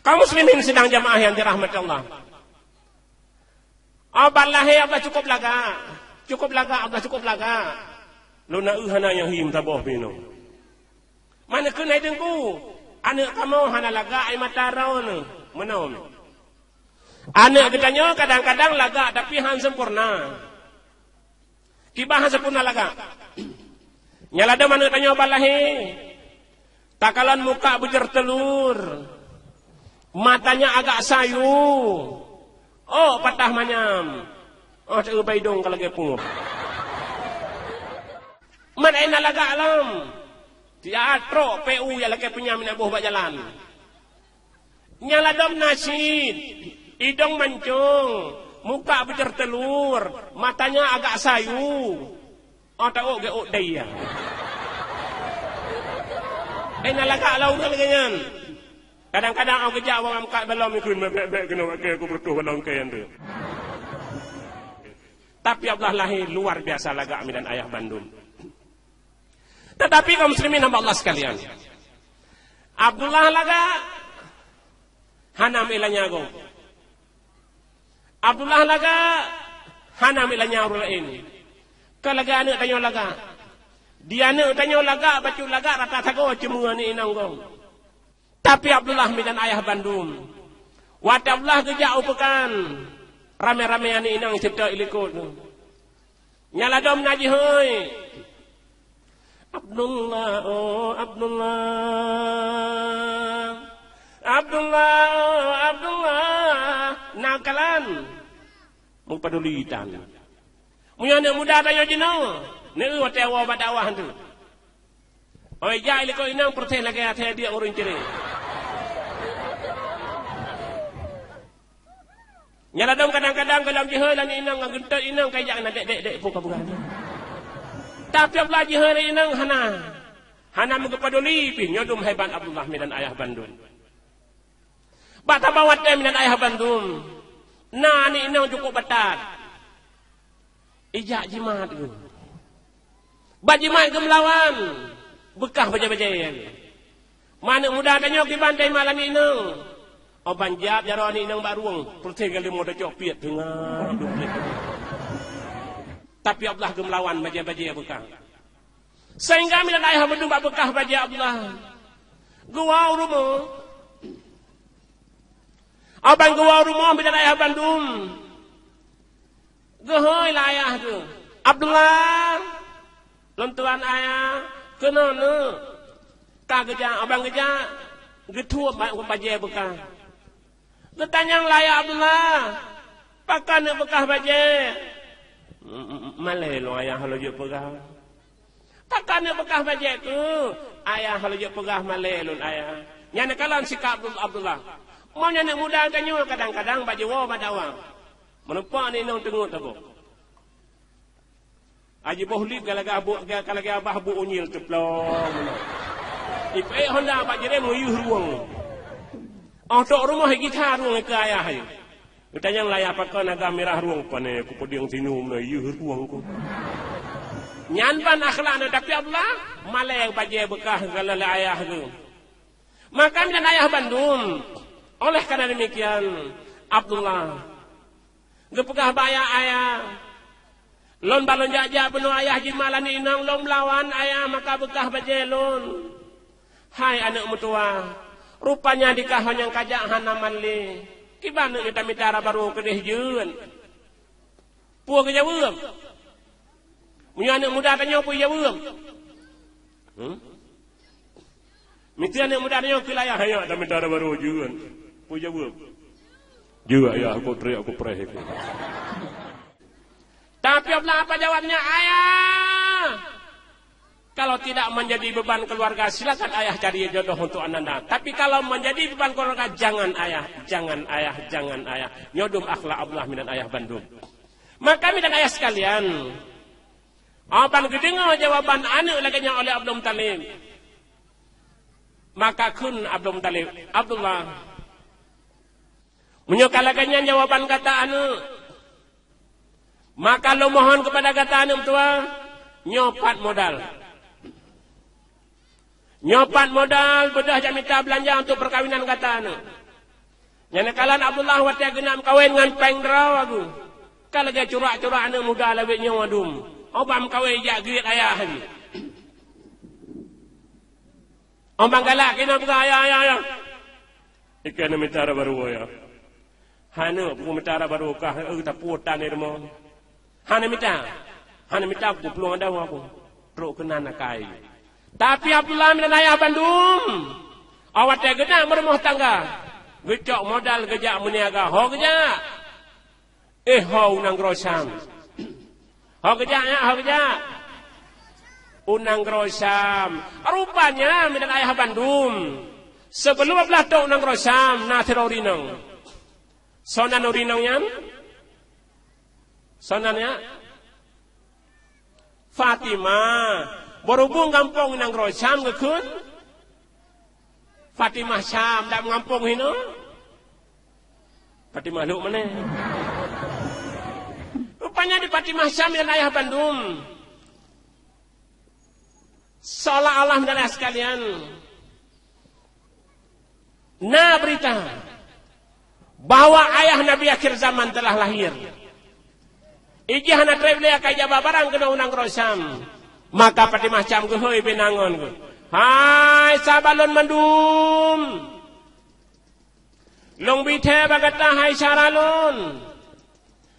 Kaum muslimin sidang jamaah nyang dirahmati Allah. Abah lahé Abah cukôp lagak. Cukôp lagak, Abah cukôp lagak. Lôn na eu hana nyang him saboh pih nyoe. Mana keuneuk hai teungku? Aneuk kamoe hana lagak, ai mata droeneuh. Meunoe. Aneuk geutanyoe kadang-kadang lagak tapi han sempurna. Kiban han sempurna lagak. Nyang ladôm aneuk tanyoe ban lahé. Takalon muka bujur telur. Matanya agak sayu. Oh, patah manyam. Oh, cak geubai dong ka lagée pungoh. Man ai na lagak lom. Tiat trok P U ya lakée peunyam na boh bak jalan. Nyang ladôm na cit, idong mancong, muka bujur telur, matanya agak sayu. Oh, taôk geuôk dai ya. Eh, na lagak lam ureuëng lagée nyan. Kadang-kadang awak geujak awak muka balom ikun bek-bek keunoe bak kée aku butuh balom kée tu. Tapi Abdullah lahé luar biasa lagak midan ayah bandum. Tetapi kaum muslimin hamba Allah sekalian, Abdullah lagak hana meuilanya gob. Abdullah lagak hana meuilanya ureuëng laén. Ka lagée aneuk tanyoe lagak. Di aneuk tanyoe lagak, bacut lagak rata sagoe ceumeue aneuk inong gob. Tapi Abdullah midan ayah bandum. Watée Abdullah geujak u peukan, ramé-ramé aneuk inong seutôt ilikot. Nyang ladôm na jihôi. Abdullah, oh Abdullah. Abdullah, oh Abdullah. Na kalon. Meupaduli tan. Meunyoe aneuk muda tanyoe jinoe, neu watée woe bak dakwah tu. Oi, jak ilikot inong peureuteh lagée até diek ureuëng ciré. Nyang ladôm kadang-kadang gohlom jihôi lagée inong ngon geuntot inong kai jak na dek-dek-dek pun ka peugah. Tapi Abdullah jihôi lagée inong hana. Hana meugeupeuduli pih, nyoe dum hebat Abdullah midan ayah bandum. Bak saboh watèe midan ayah bandum, na aneuk inong cukôp batat. Ijak jimat geuh. Bak jimat geuh meulawan, beukah bajèe-bajèe. Ma aneuk muda tanyoe kiban teuma lagèe inong. Oh ban jak jaroe aneuk inong bak rueng, peureuteh galeumo tacok piet teungoh duek. Tapi Abdullah geuh meulawan bajèe-bajèe beukah. Sehingga midan ayah bandum bak beukah bajèe Abdullah. Geuwoe u rumoh. Oh ban geuwoe u rumoh midan ayah bandum. Geuhôi lé ayah geuh, "Abdullah, lôn tuan ayah, keunoe neuh." Ka geujak, abang geujak, geuthuep ba-, bajèe beukah. Geutanyong lé ayah, "Abdullah, pakon neuh beukah bajèe?" "M-, m-, malèe lôn ayah, lôn jeuet peugah." "Pakon neuh beukah bajèe keuh?" "Ayah, lôn jeuet peugah malèe lôn ayah." Nyan kalon sikap Abdul-, Abdullah. Meunyoe aneuk muda tanyoe kadang-kadang bak jiwoe bak dakwah. Meuneumpang aneuk inong teungeut saboh. Aji boh lip ka lagèe abah, ka lagèe abah buet unyil teuplong. Ipeuék honda bak jirém meuyeuh rueng. Oh tok rumoh gita rueng keu ayah. Geutanyong lé ayah, "Pakon agam mirah rueng?" "Pané kupeudieng sinum na yeuh rueng ku." Nyan ban akhlak na, tapi Abdullah malèe bajèe beukah geuh lé ayah geuh. Maka midan ayah bandum. Oleh karena demikian, Abdullah geupeugah bak ayah, "Ayah, lôn ban lôn jak-jak bunoe ayah jimat lé aneuk inong lôn meulawan ayah maka beukah bajèe lôn." "Hai aneuk meutuwah, rupanya dikah ho nyang kajak hana malèe. Kiban neuk tamita dara barô keudeh jeuet." Peue geujaweueb? Meunyoe aneuk muda tanyoe peue geujaweueb? Hmm? Meusti aneuk muda tanyoe keu lé ayah, "Hai, tamita dara barô jeuet." Peue geujaweueb? "Jeuet ayah, aku trek, aku preh." Tapi Abdullah apa jawabnya? "Ayah, kalau tidak menjadi beban keluarga, silakan ayah cari jodoh untuk ananda. Tapi kalau menjadi beban keluarga, jangan ayah, jangan ayah, jangan ayah." Nyoe dum akhlak Abdullah midan ayah bandum. Maka midan ayah sekalian, abang geudeungoe jawaban aneuk lagèe nyan oleh Abdul Muthalib. Maka kheun Abdul Muthalib, "Abdullah, meunyoe ka lagèe nyan jawaban gata aneuk, maka lôn mohon keupada gata aneuk meutuwah, nyoe pat modal. Nyoe pat modal beudôh jak mita beulanja untuk peukawinan gata aneuk." Nyan kalon Abdullah watèe geuneuk meukawen ngon péng droe geuh. Ka lagèe curak-curak aneuk muda lawét nyoe dum. Abang meukawen jak geuet ayah jih. Abang galak keunoe peugah, "Ayah, ayah, ayah." "Ikeu neumita dara barô, ayah." "Hana peue mita dara barô kah, eu, tapuoh tan di rumoh." "Hana mita. Hana mita, kuplueng adawa ku." Trok keunan akai. Tapi Abdullah midan ayah bandum, awai watèe geuneuk meurumoh tangga, geucok modal geujak meuniaga, ho geujak. Eh, ho u nanggroe Syam. Ho geujak nyan, ho geujak. U nanggroe Syam. Rupanya midan ayah bandum, sibeulom Abdullah trok u nanggroe Syam, na sidroe ureueng inong. Soe nan ureueng inong nyan? Soe nan nyan? Fatimah. Beurubông gampông nanggroe Syam geukheun Fatimah Syam, dak meugampông hinoe. Fatimah Lhok Manèh. Rupanya di Fatimah Syam nyan ayah bandum. Seolah-olah, meunyoe sekalian, na beurita bahwa ayah Nabi akhir zaman telah lahir. Ijih hana trép lé akai jaba barang keunoe u nanggroe Syam. Maka Fatimah Syam geuhôi binangon geuh, "Hai sahabat lôn mandum! Lôn bri thèe bak gata hai syedara lôn,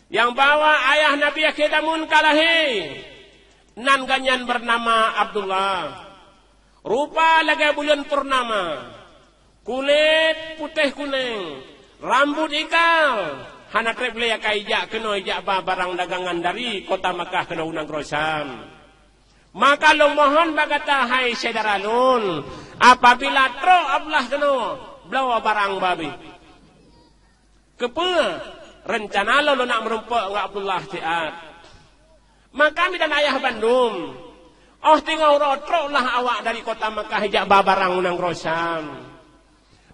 nyang bahwa ayah Nabi akhé zaman ka lahé, nan gobnyan beunama Abdullah. Rupa lagèe buleuen purnama, kulét putéh kunéng, rambot ikal, hana trép lé akai ijak keunoe ijak ba barang dagangan dari kota Makkah keunoe u nanggroe Syam. Maka lôn mohon bak gata hai syedara lôn, apabila trok Abdullah keunoe, bloe barang babeh. Keupeue? Reuncana lôn, lôn nak meurumpok ngon Abdullah siat." Maka midan ayah bandum, Oh teungoh uroe troklah awak dari kota Makkah jak ba barang u nanggroe Syam.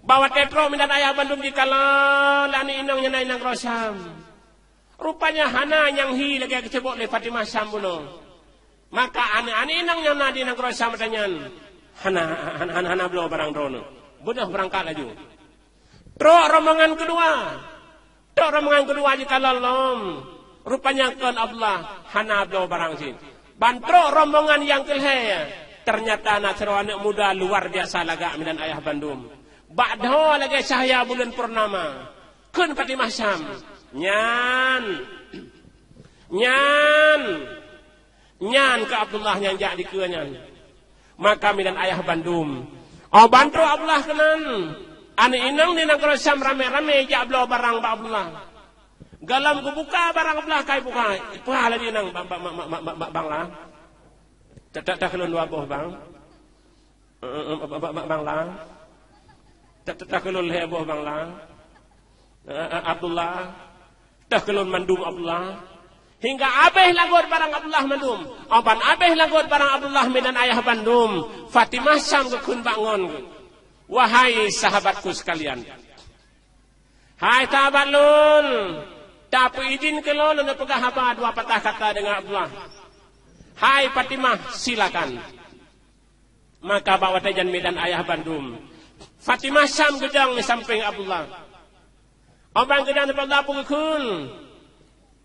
Bak watée trok midan ayah bandum jikalon lé aneuk inong nyan na i nanggroe Syam. Rupanya hana nyang hi lagée geucebok lé Fatimah Syam bunoe. Maka aneuk-aneuk inong nyang na di nanggroe Syam nyan hana, hana, hana, hana bloe barang droeneuh. Beudôh beurangkat laju. Trok rombongan keudua. Trok rombongan keudua jikalon lom. Rupanya kon Abdullah hana bloe barang cit. Ban trok rombongan nyang keulhée, ternyata na sidroe aneuk muda luar biasa lagak midan ayah bandum. Bak dhoe lagée cahya buleuen purnama. Kheun Fatimah Syam, "Nyan, nyan, nyan keuh Abdullah nyang jak dikeue nyan." Maka midan ayah bandum, oh ban trok Abdullah keunan. Aneuk inong di nanggroe Syam ramé-ramé jak bloe barang bak Abdullah. Gohlom geubuka barang Abdullah, kai buka. Peugah laju inong, "Ba-, ba-, ba-, ba-, ba-, ba-, bang la. Ta-, ta-, takheun lôn dua boh, bang." Eh, eh, eh, ba-, ba-, ba-, bang la. Ta-, ta-, takheun lôn lhée boh, bang la. Eh, eh, Abdullah. Takheun lôn mandum, Abdullah. Hingga abéh lagot barang Abdullah mandum. Oh ban abéh lagot barang Abdullah midan ayah bandum, Fatimah Syam geukheun bak ngon, "Wahai sahabatku sekalian, hai sahabat lôn, tapeuidin keu lôn lôn peugah haba dua patah kata deungon Abdullah. Hai Fatimah, silakan." Maka bak watée nyan midan ayah bandum, Fatimah Syam geudong di sampéng Abdullah. Oh ban geudong di sampéng Abdullah, peue geukheun?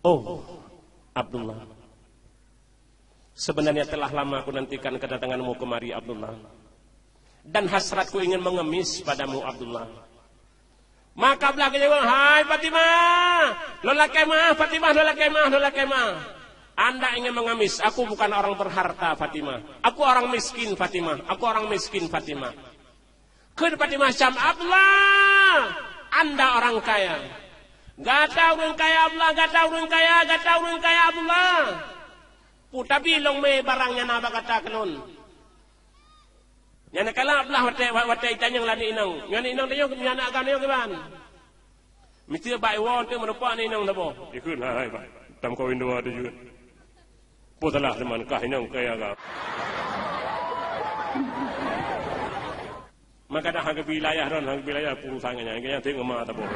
"Oh, Abdullah, sebenarnya telah lama aku nantikan kedatanganmu kemari, Abdullah. Dan hasratku ingin mengemis padamu, Abdullah." Maka Abdullah geujaweueb, "Hai Fatimah, lôn lakée meu'ah, Fatimah, lôn lakée meu'ah, lôn lakée meu'ah. Anda ingin mengemis, aku bukan orang berharta, Fatimah. Aku orang miskin, Fatimah. Aku orang miskin, Fatimah." Kheun Fatimah Syam, "Abdullah, anda orang kaya. Gata ureuëng kaya, Abdullah, gata ureuëng kaya, gata ureuëng kaya, Abdullah. Peue tabi lôn mé barang nyang na bak gata keu lôn." Nyan kala Abdullah watée, watée itanyong lé aneuk inong. Nyan aneuk inong tanyoe, nyan aneuk agam tanyoe kiban. Miseue bak iwoe teuh meurumpok aneuk inong saboh. Ikheun, "Hai, hai, Pak. Tam kawin dua tu jeuet. Peue salah teuma kah inong kaya agam." Maka dah hana geubi layah ron, hana geubi layah urusan nyan. Nyan teuh ngeuma saboh.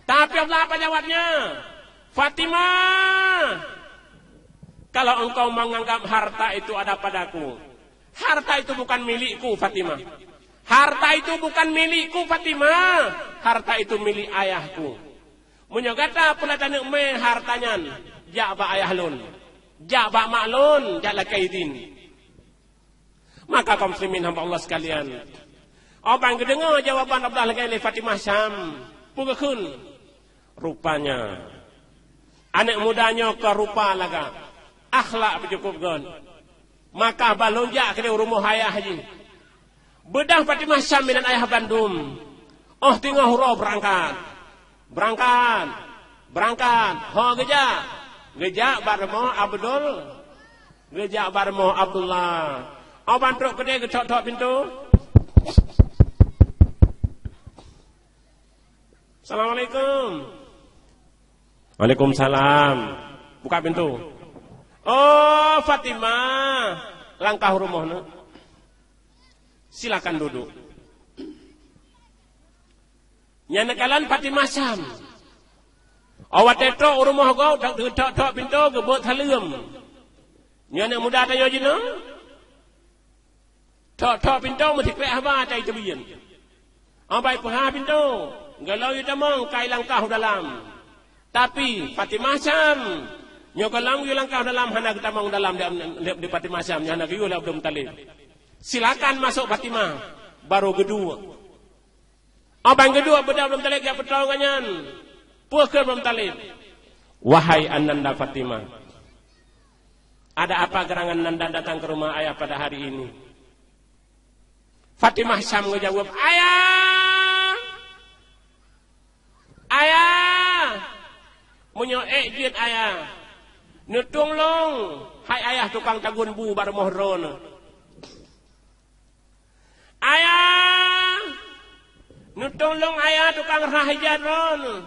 Tapi Abdullah apa jawabnya? "Fatimah, kalau engkau menganggap harta itu ada padaku, harta itu bukan milikku, Fatimah. Harta itu bukan milikku, Fatimah. Harta itu milik ayahku. Meunyoe gata peureulée taneuk mé harta nyan, jak bak ayah lôn, jak bak mak lôn, jak lakée idin." Maka kaum muslimin hamba Allah sekalian, oh ban geudeungoe jawaban Abdullah lagée lé Fatimah Syam, peue geukheun? Rupanya aneuk muda nyoe ka rupa lagak, akhlak beujukôp göt. Maka bah lôn jak keudeh u rumoh ayah jih. Beudôh Fatimah Syam minan ayah bandum. Oh teungoh uroe beurangkat. Beurangkat. Beurangkat. Ho geujak. Geujak bak rumoh Abdul. Geujak bak rumoh Abdullah. Oh ban trok keudeh geuthok-thok pintoe. "Assalamualaikum." "Waalaikumsalam." Buka pintoe. "Oh, Fatimah, langkah u rumoh neuh. Silakan duduk." Nyan neukalon Fatimah Syam. Oh watée trok u rumoh gob, geutôk-tôk pintoe, geubeuet saleuem. Nyan aneuk muda tanyoe jinoe. Thok-thok pintoe meusikrek haba tai teubiet. Ambai peuhah pintoe, gohlom yue tamong kai langkah u dalam. Tapi Fatimah Syam, nyoe gohlom yue langkah u dalam hana geutamong u dalam di, di, di Fatimah Syam, nyoe hana geuyue lé Abdul Muthalib. Silakan masuk Fatimah, baru geuduek. Ambai geuduek beudôh Abdul Muthalib jak peutrong ngon nyan. Peue kheun Abdul Muthalib? Wahai Ananda Fatimah, ada apa gerangan Nanda datang ke rumah ayah pada hari ini? Fatimah Syam geujaweueb, "Ayah! Ayah! Meunyoe ék jeuet ayah, neutueng lôn, hai ayah tukang tagun bu bak rumoh droeneuh." "Ayah! Neutulông ayah tukang rhah ija droeneuh!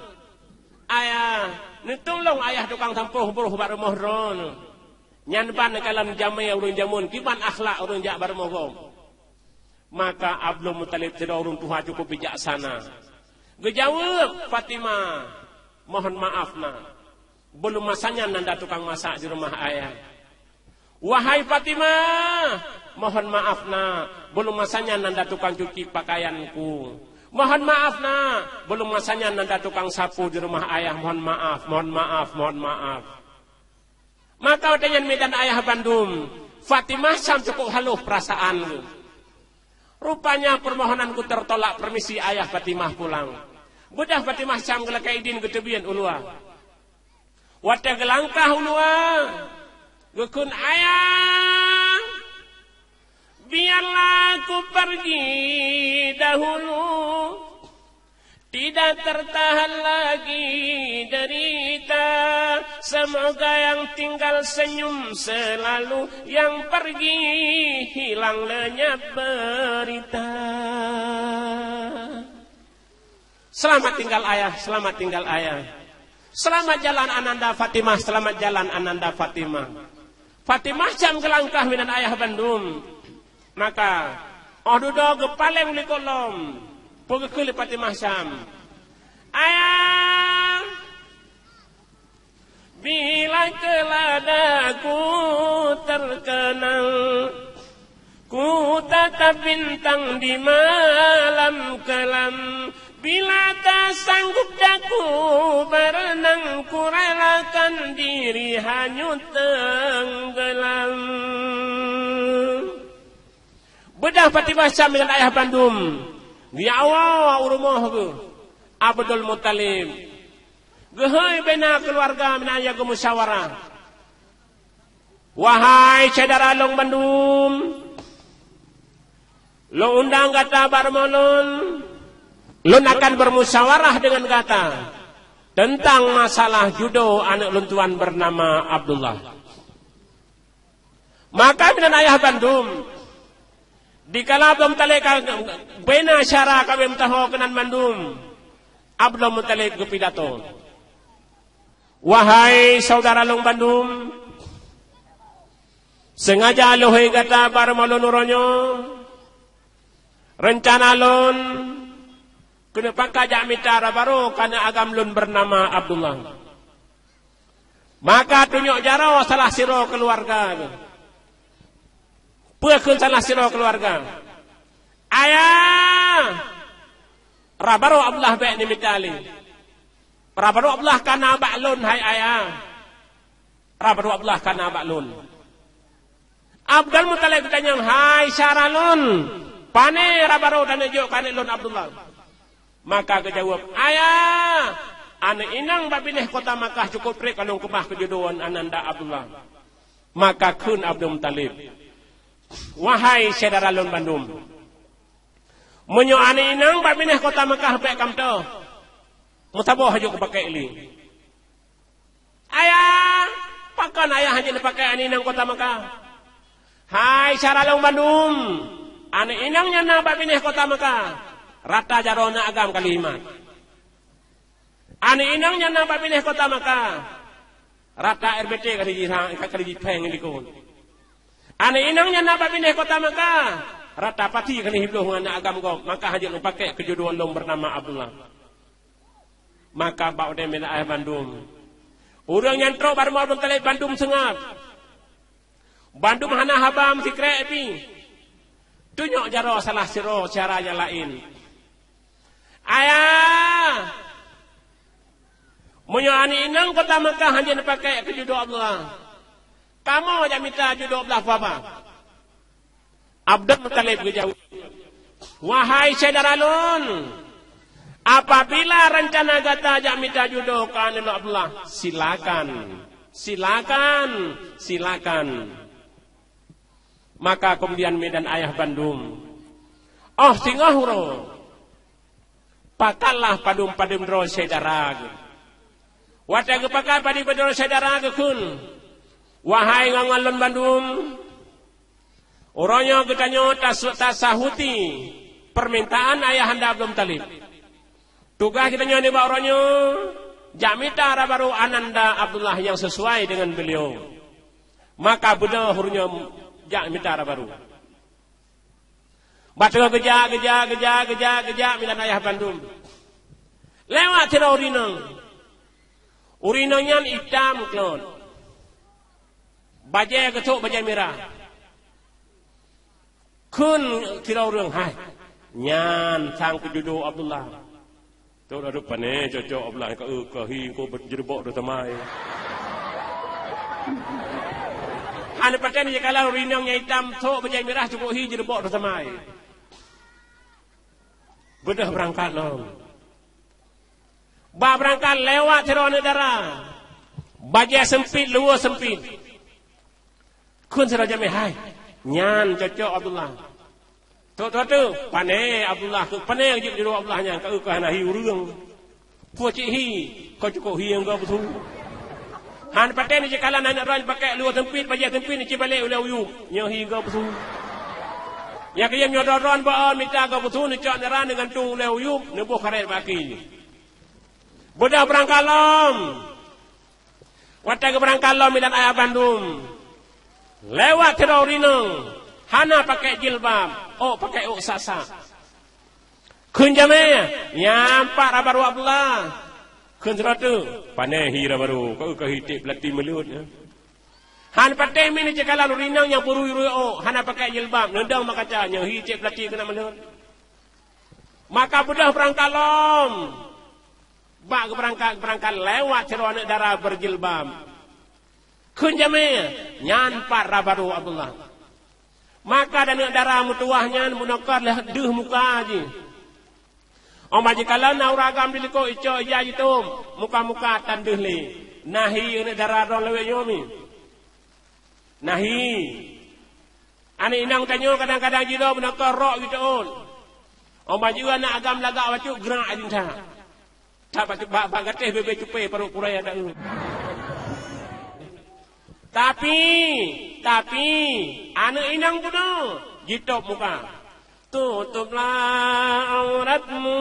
Ayah! Neutulông ayah tukang sampôh broh bak rumoh droeneuh!" Nyan ban kalon jamé ureuëng jameun, kiban akhlak ureuëng jak barô meuhom. Maka Abdul Muthalib sidroe ureuëng tuha cukup bijaksana. Geujaweueb Fatimah, "Mohon maaf, Nak. Belum masa nyan anda tukang masak di rumah ayah." "Wahai Fatimah, mohon maaf, Nak. Belum masa nyan anda tukang cuci pakaianku. Mohon maaf, Nak. Belum masa nyan anda tukang sapu di rumah ayah. Mohon maaf, mohon maaf, mohon maaf." Maka watée nyan midan ayah bandum, Fatimah Syam cukup haloh peurasaan. "Rupanya permohonanku tertolak, permisi ayah, Fatimah pulang." Beudôh Fatimah Syam geulakée idin geuteubiet u luwa. Watée geulangkah u luwa, geukheun, "Ayah, biarlah aku pergi dahulu. Tidak tertahan lagi derita. Semoga yang tinggal senyum selalu, yang pergi hilang lenyap berita." Selamat tinggal ayah, selamat tinggal ayah. Selamat jalan Ananda Fatimah, selamat jalan Ananda Fatimah. Fatimah Syam geulangkah minan ayah bandum. Maka, óh dudoe geupaleng u likot lom, peue geukheun lé Fatimah Syam, "Ayah, bila keuladaku terkenang, ku tatap bintang di malam kelam. Bila tak sanggup daku berenang, ku relakan diri hanyut tenggelam." Beudôh Fatimah Syam ngon ayah bandum, geujak woe u rumoh geuh Abdul Muthalib. Geuhôi bina keuluwarga meunan nyang geumusyawarah, "Wahai syedara lôn bandum, lôn undang gata bak rumoh lôn. Lôn akan bermusyawarah deungon gata teuntang masalah judo aneuëk lôn tuan beunama Abdullah." Maka meunan ayah bandum, dikala Abdul Muthalib ka bina syara ka beumeutaho keunan bandum, Abdul Muthalib geupidato, "Wahai syedara lôn bandum, seungaja lôn hôi gata bak rumoh lôn uroe nyoe. Reuncana lôn keuneuk pakat jak mita raba-rô keu aneuëk agam lôn beunama Abdullah." Maka tunyok jaroe salah sidroe keuluwarga geuh. Peue kheun salah sidroe keuluwarga, "Ayah, raba-rô Abdullah bék neumita lé. Raba-rô Abdullah ka na bak lôn, hai ayah. Raba-rô Abdullah ka na bak lôn." Abdul Muthalib geutanyong, "Hai syedara lôn, pané raba-rô taneuk jok keu aneuëk lôn Abdullah?" Maka geujaweueb, "Ayah, aneuëk inong bak binéh kota Makkah cukup treb ka lôn keubah keu judo ananda Abdullah." Maka kheun Abdul Muthalib, "Wahai syedara lôn bandum, meunyoe aneuëk inong bak binéh kota Makkah bék ka meutoh, meusaboh haju kupakék lé." "Ayah, pakon ayah hana neupakék aneuëk inong kota Makkah?" "Hai syedara lôn bandum, aneuëk inong nyang na bak binéh kota Makkah, rata jaroe aneuëk agam ka lheueh jimat. Aneuëk inong nyang na bak binéh kota Makkah, rata R B T ka lheueh jira-, ka lheueh jipéng likot. Aneuëk inong nyang na bak binéh kota Makkah, rata pati ka lheueh jibloh ngon aneuëk agam gob, maka hana jeuet lôn pakék keu judo lôn beunama Abdullah." Maka bak watée nyan ayah bandum, ureuëng nyang trok bak rumoh Abdul Muthalib bandum seungab. Bandum hana haba meusikrek pih. Tunyok jaroe salah sidroe syedara nyang laén, "Ayah, meunyoe aneuëk inong kota Makkah hana jeuet neupakék keu judo Abdullah, kamoe jak mita judo Abdullah peue haba?" Abdul Muthalib geujaweueb, "Wahai syedara lôn, apabila reuncana gata jak mita judo keu aneuëk lôn Abdullah, silakan, silakan, silakan." Maka keumudian midan ayah bandum, óh singoh uroe, pakatlah padum-padum droe syedara geuh. Watée geupakat padum-padum droe syedara geukheun, "Wahai ngon-ngon lôn bandum, uroe nyoe geutanyoe tas-, tasahuti peumintaan ayahanda Abdul Muthalib. Tugaih geutanyoe nibak uroe nyoe, jak mita raba-rô ananda Abdullah nyang sisuai deungon beuliau." Maka beudôh ureuëng nyoe jak mita dara barô. Bak teungoh geujak, geujak, geujak, geujak, geujak, milan ayah bandum. Lewat sidroe ureuëng inong. Ureuëng inong nyan itam keulot. Bajée geuthok bajée mirah. Kheun sidroe ureuëng, "Hai, nyan sang keujudoe Abdullah." Trok laju, "Pane cocok Abdullah, ka eu ka hi ko jeureubok droe tamai." Hana patéh jikalau ureuëng inong nyang itam thok bajée mirah cukôp hi jeureubok droe tamai. Beudôh beurangkat lom. Bak beurangkat lewat sidroe aneuëk dara. Bajée seumpit, luweue seumpit. Kheun sidroe jamé, "Hai, nyan cocok Abdullah." Trok-trok, "Pane Abdullah, keu pane jeuet judô Abdullah nyan, ka eu ka hana hi ureuëng. Peue cit hi, ka cukôp hi nyang gob su." Hana patéh jikalau aneuëk droe pakèk luweue seumpit, bajée seumpit, neuci balek ulée u yup, nyoe hi gob su. Nyang keuh nyoe droe-droe bak mita gob su, neucok nara neugantung ulée u yup, neuboh karét bak kaki. Beudôh beurangkat lom. Watée geubeurangkat lom milan ayah bandum. Lewat sidroe ureuëng inong, hana pakèk jilbab, ôk pakèk ôk sak-sak. Kheun jamé, "Nyan pat dara barô Abdullah." Kheun sidroe teuk, "Pane hi dara barô, ka eu ka hi tiek peulati meuleuet nyan." Hana patéh mi neucikalau ureuëng inong nyang beurui-rui ôk, hana pakèk jilbab, neudong meukaca, nyoe hi tiek peulati keunan meuleuet. Maka beudôh beurangkat lom. Bak geubeurangkat-beurangkat lewat sidroe aneuëk dara beurjilbab. Kheun jamé, "Nyan pat dara barô Abdullah." Maka aneuëk dara meutuwah nyan bunoe ka lheueh deuh muka jih. Óh ban jikalau na ureuëng agam dilikot icok ija jitôm, muka-muka tan deuh lé. Na hi aneuëk dara droe lawét nyoe mi. Na hi. Aneuëk inong tanyoe kadang-kadang jidong beunakoe rok jiteuôt. Óh ban jieu aneuëk agam lagak bacut geurak jih that. That bacut bak, bak gatéh bebe cupe parot kurai ada eu. Tapi, tapi, aneuëk inong bunoe jitôb muka. Tutuplah auratmu.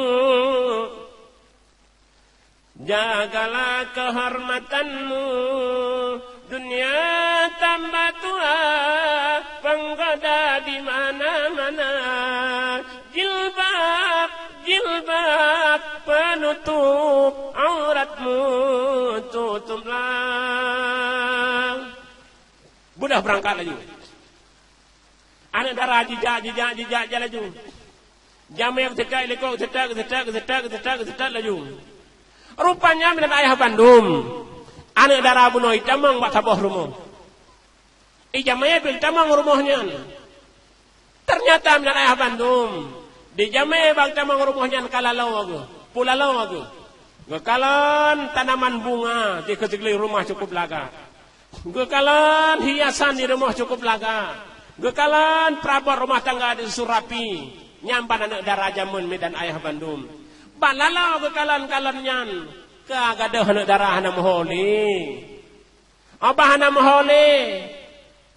Jagalah kehormatanmu, dunia tambah tua, penggoda di mana-mana. Jilbab, jilbab penutup auratmu, tutuplah. Beudôh beurangkat laju. Aneuëk dara jijak, jijak, jijak, jak laju. Jamé geuseutôt likot, geuseutôt, geuseutôt, geuseutôt, geuseutôt, geuseutôt laju. Rupanya minan ayah bandum, aneuëk dara bunoe itamong bak saboh rumoh. Ijamé pih itamong rumoh nyan. Ternyata minan ayah bandum, dijamé bak itamong rumoh nyan ka laloe geuh, peue laloe geuh. Geukalon tanaman bunga di keusikleueng rumoh cukup lagak. Geukalon hiasan di rumoh cukup lagak. Geukalon peurabot rumoh tangga di su rapi. Nyan ban aneuëk dara jameun midan ayah bandum. Ban laloe geukalon-kalon nyan, ka gadôh aneuëk dara hana meuho lé. Abah hana meuho lé.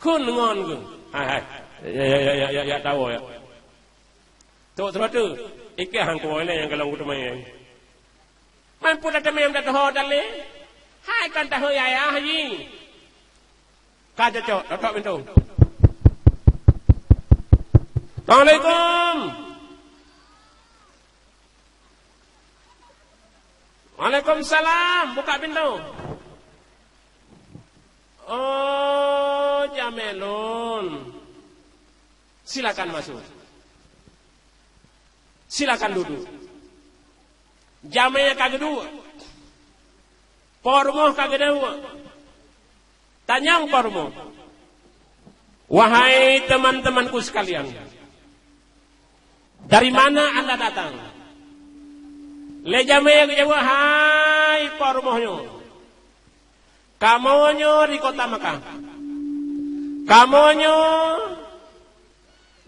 Kheun ngon geuh. Hai, hai. Ya, ya, ya, ya, ya, ya, tawoe, ya. Tok Seuratu, ikah hangko ilée nyang kalon kuteumé. Man peue tateumé nyang tatuho dalé? Hai kan tahu yayah jih. Ka cocok, totok pintoe. Assalamualaikum. Waalaikumsalam, buka pintoe. Oh, jamé lôn. Silakan masuk. Silakan duduk. Jamé ka geuduek. Po rumoh ka geuduek. Tanyong po rumoh. Wahai teman-temanku sekalian, dari mana anda datang? Lé jamé geujaweueb, hai po rumoh nyoe. Kamoe nyoe di kota Makkah. Kamoe nyoe,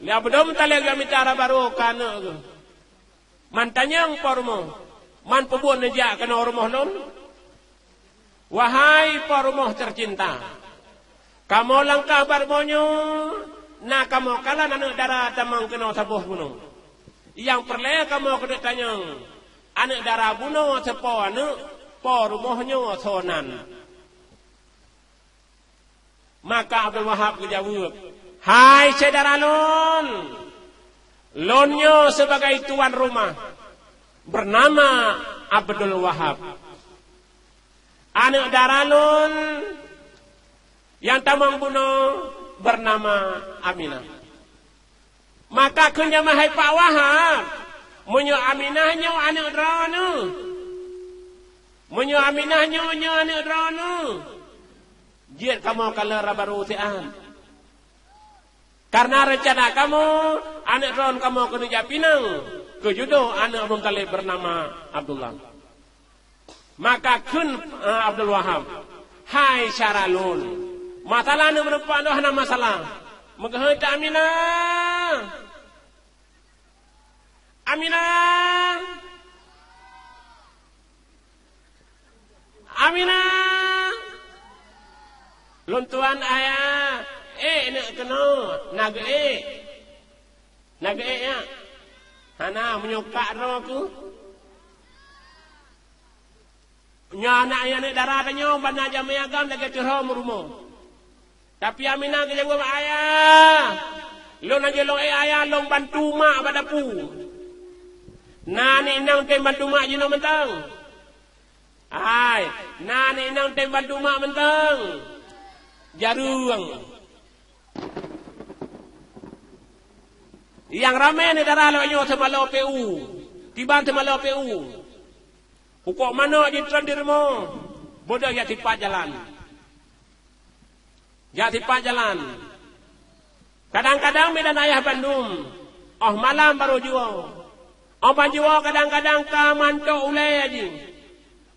lé beudôh talèe geumita dara barô keu aneuk geuh. Man tanyong po rumoh, man peubuet neujak keunoe rumoh lôn? Wahai po rumoh teucinta, kamoe langkah bak rumoh nyoe, na kamoe kalon aneuk dara tamong keunoe saboh bunoe. Nyang peureulée kamoe keuneuk tanyong, aneuk dara bunoe soe po aneuk, po rumoh nyoe soe nan? Maka Abdul Wahab geujaweueb, "Hai syedara lôn, lôn nyoe sibagai tuan rumah, beunama Abdul Wahab. Aneuëk dara lôn nyang tamong bunoe beunama Aminah." Maka kheun jamé hai Pak Wahab, "Meunyoe Aminah nyoe aneuëk droeneuh, meunyoe Aminah nyoe, nyoe aneuëk droeneuh, jeuet kamoe kalon raba rusian. Kareuna reuncana kamoe, aneuëk droeneuh kamoe keuneuk jak pinang keu judoh aneuëk Abdul Muthalib beunama Abdullah." Maka kheun, eh, Abdul Wahab, "Hai syedara lôn, masalah nyoe meurumpok lôn hana masalah. Meugeuhôi ta Aminah. Aminah! Aminah! Lôn tuan ayah, ék neuk keunoe, na geuék." Na geuék nyak? Hana, meunyoe kak droe kheueh. Nyoe aneuk-aneuk dara tanyoe ban na jamé agam lagée teuh droe meurumoh. Tapi Aminah geujaweueb, "Ayah, lôn hana lôn ék ayah, lôn bantu mak bak dapu. Na aneuk inong tem bantu mak jinoe mantong." Hai, na aneuk inong tem bantu mak mantong. Jareueng. Nyang ramé ni dara lawét nyoe teumalo P U. Kiban teumalo P U. Pukok manok jitreun di rumoh. Bodoh jak tipat jalan. Jak tipat jalan. Kadang-kadang meunan ayah bandum, óh malam barô jiwoe. Óh ban jiwoe kadang-kadang ka mantok ulée jih.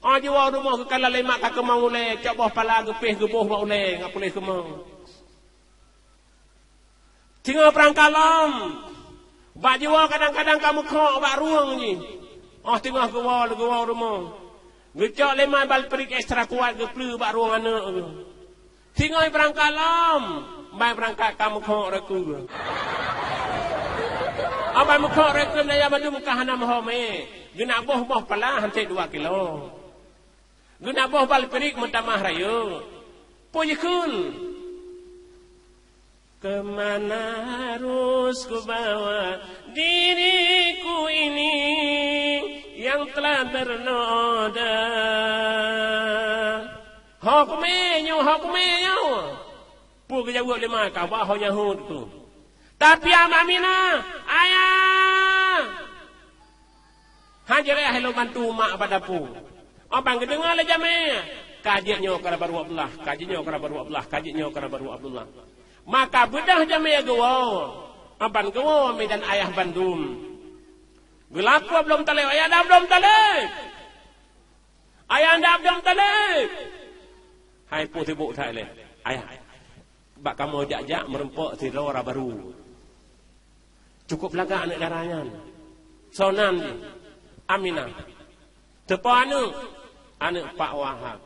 Óh jiwoe rumoh geukalon lé mak ka keumong ulée, cok boh pala geupéh geuboh bak ulée, ngat puléh keumong. Singoh peurangkat lom, bak jiwoe kadang-kadang ka meukhok bak rueng jih. Óh singoh geuwoe, geuwoe rumoh. Geucok lé mak bal prik ekstra kuat geupeuleueh bak rueng aneuk geuh. Singoh peurangkat lom, bai peurangkat ka meukhok raku. Abai meukhok raku naya bandum ka hana meuhom ék. Geunak boh-boh pala hanté dua kilo. Geunak boh bal prik meutamah rayeuk. Peue jikheun? Kemana harus kubawa diriku ini yang telah bernoda? Ho kumé nyoe, ho kumé nyoe. Peue geujaweueb lé mak, ka bah ho nyahut tu. Tapi Aminah, ayah! Hana jeuet lé lôn bantu mak bak dapu. Óh ban geudeungoe lé jamé, ka jeuet nyoe ka raba ruwah blah, ka jeuet nyoe ka raba ruwah blah, ka jeuet nyoe ka raba ruwah blah. Maka beudôh jamé geuwoe, óh ban geuwoe meunan ayah bandum. Geulaku Abdul Muthalib, "Ayah dah Abdul Muthalib! Ayah dah Abdul Muthalib!" Hai po sibok that lé, ayah. Bak kamoe jak-jak meurumpok sidroe dara barô. Cukup lagak aneuk dara nyan. Soe nan jih? Aminah. Teupeue aneuk? Aneuk Pak Wahab.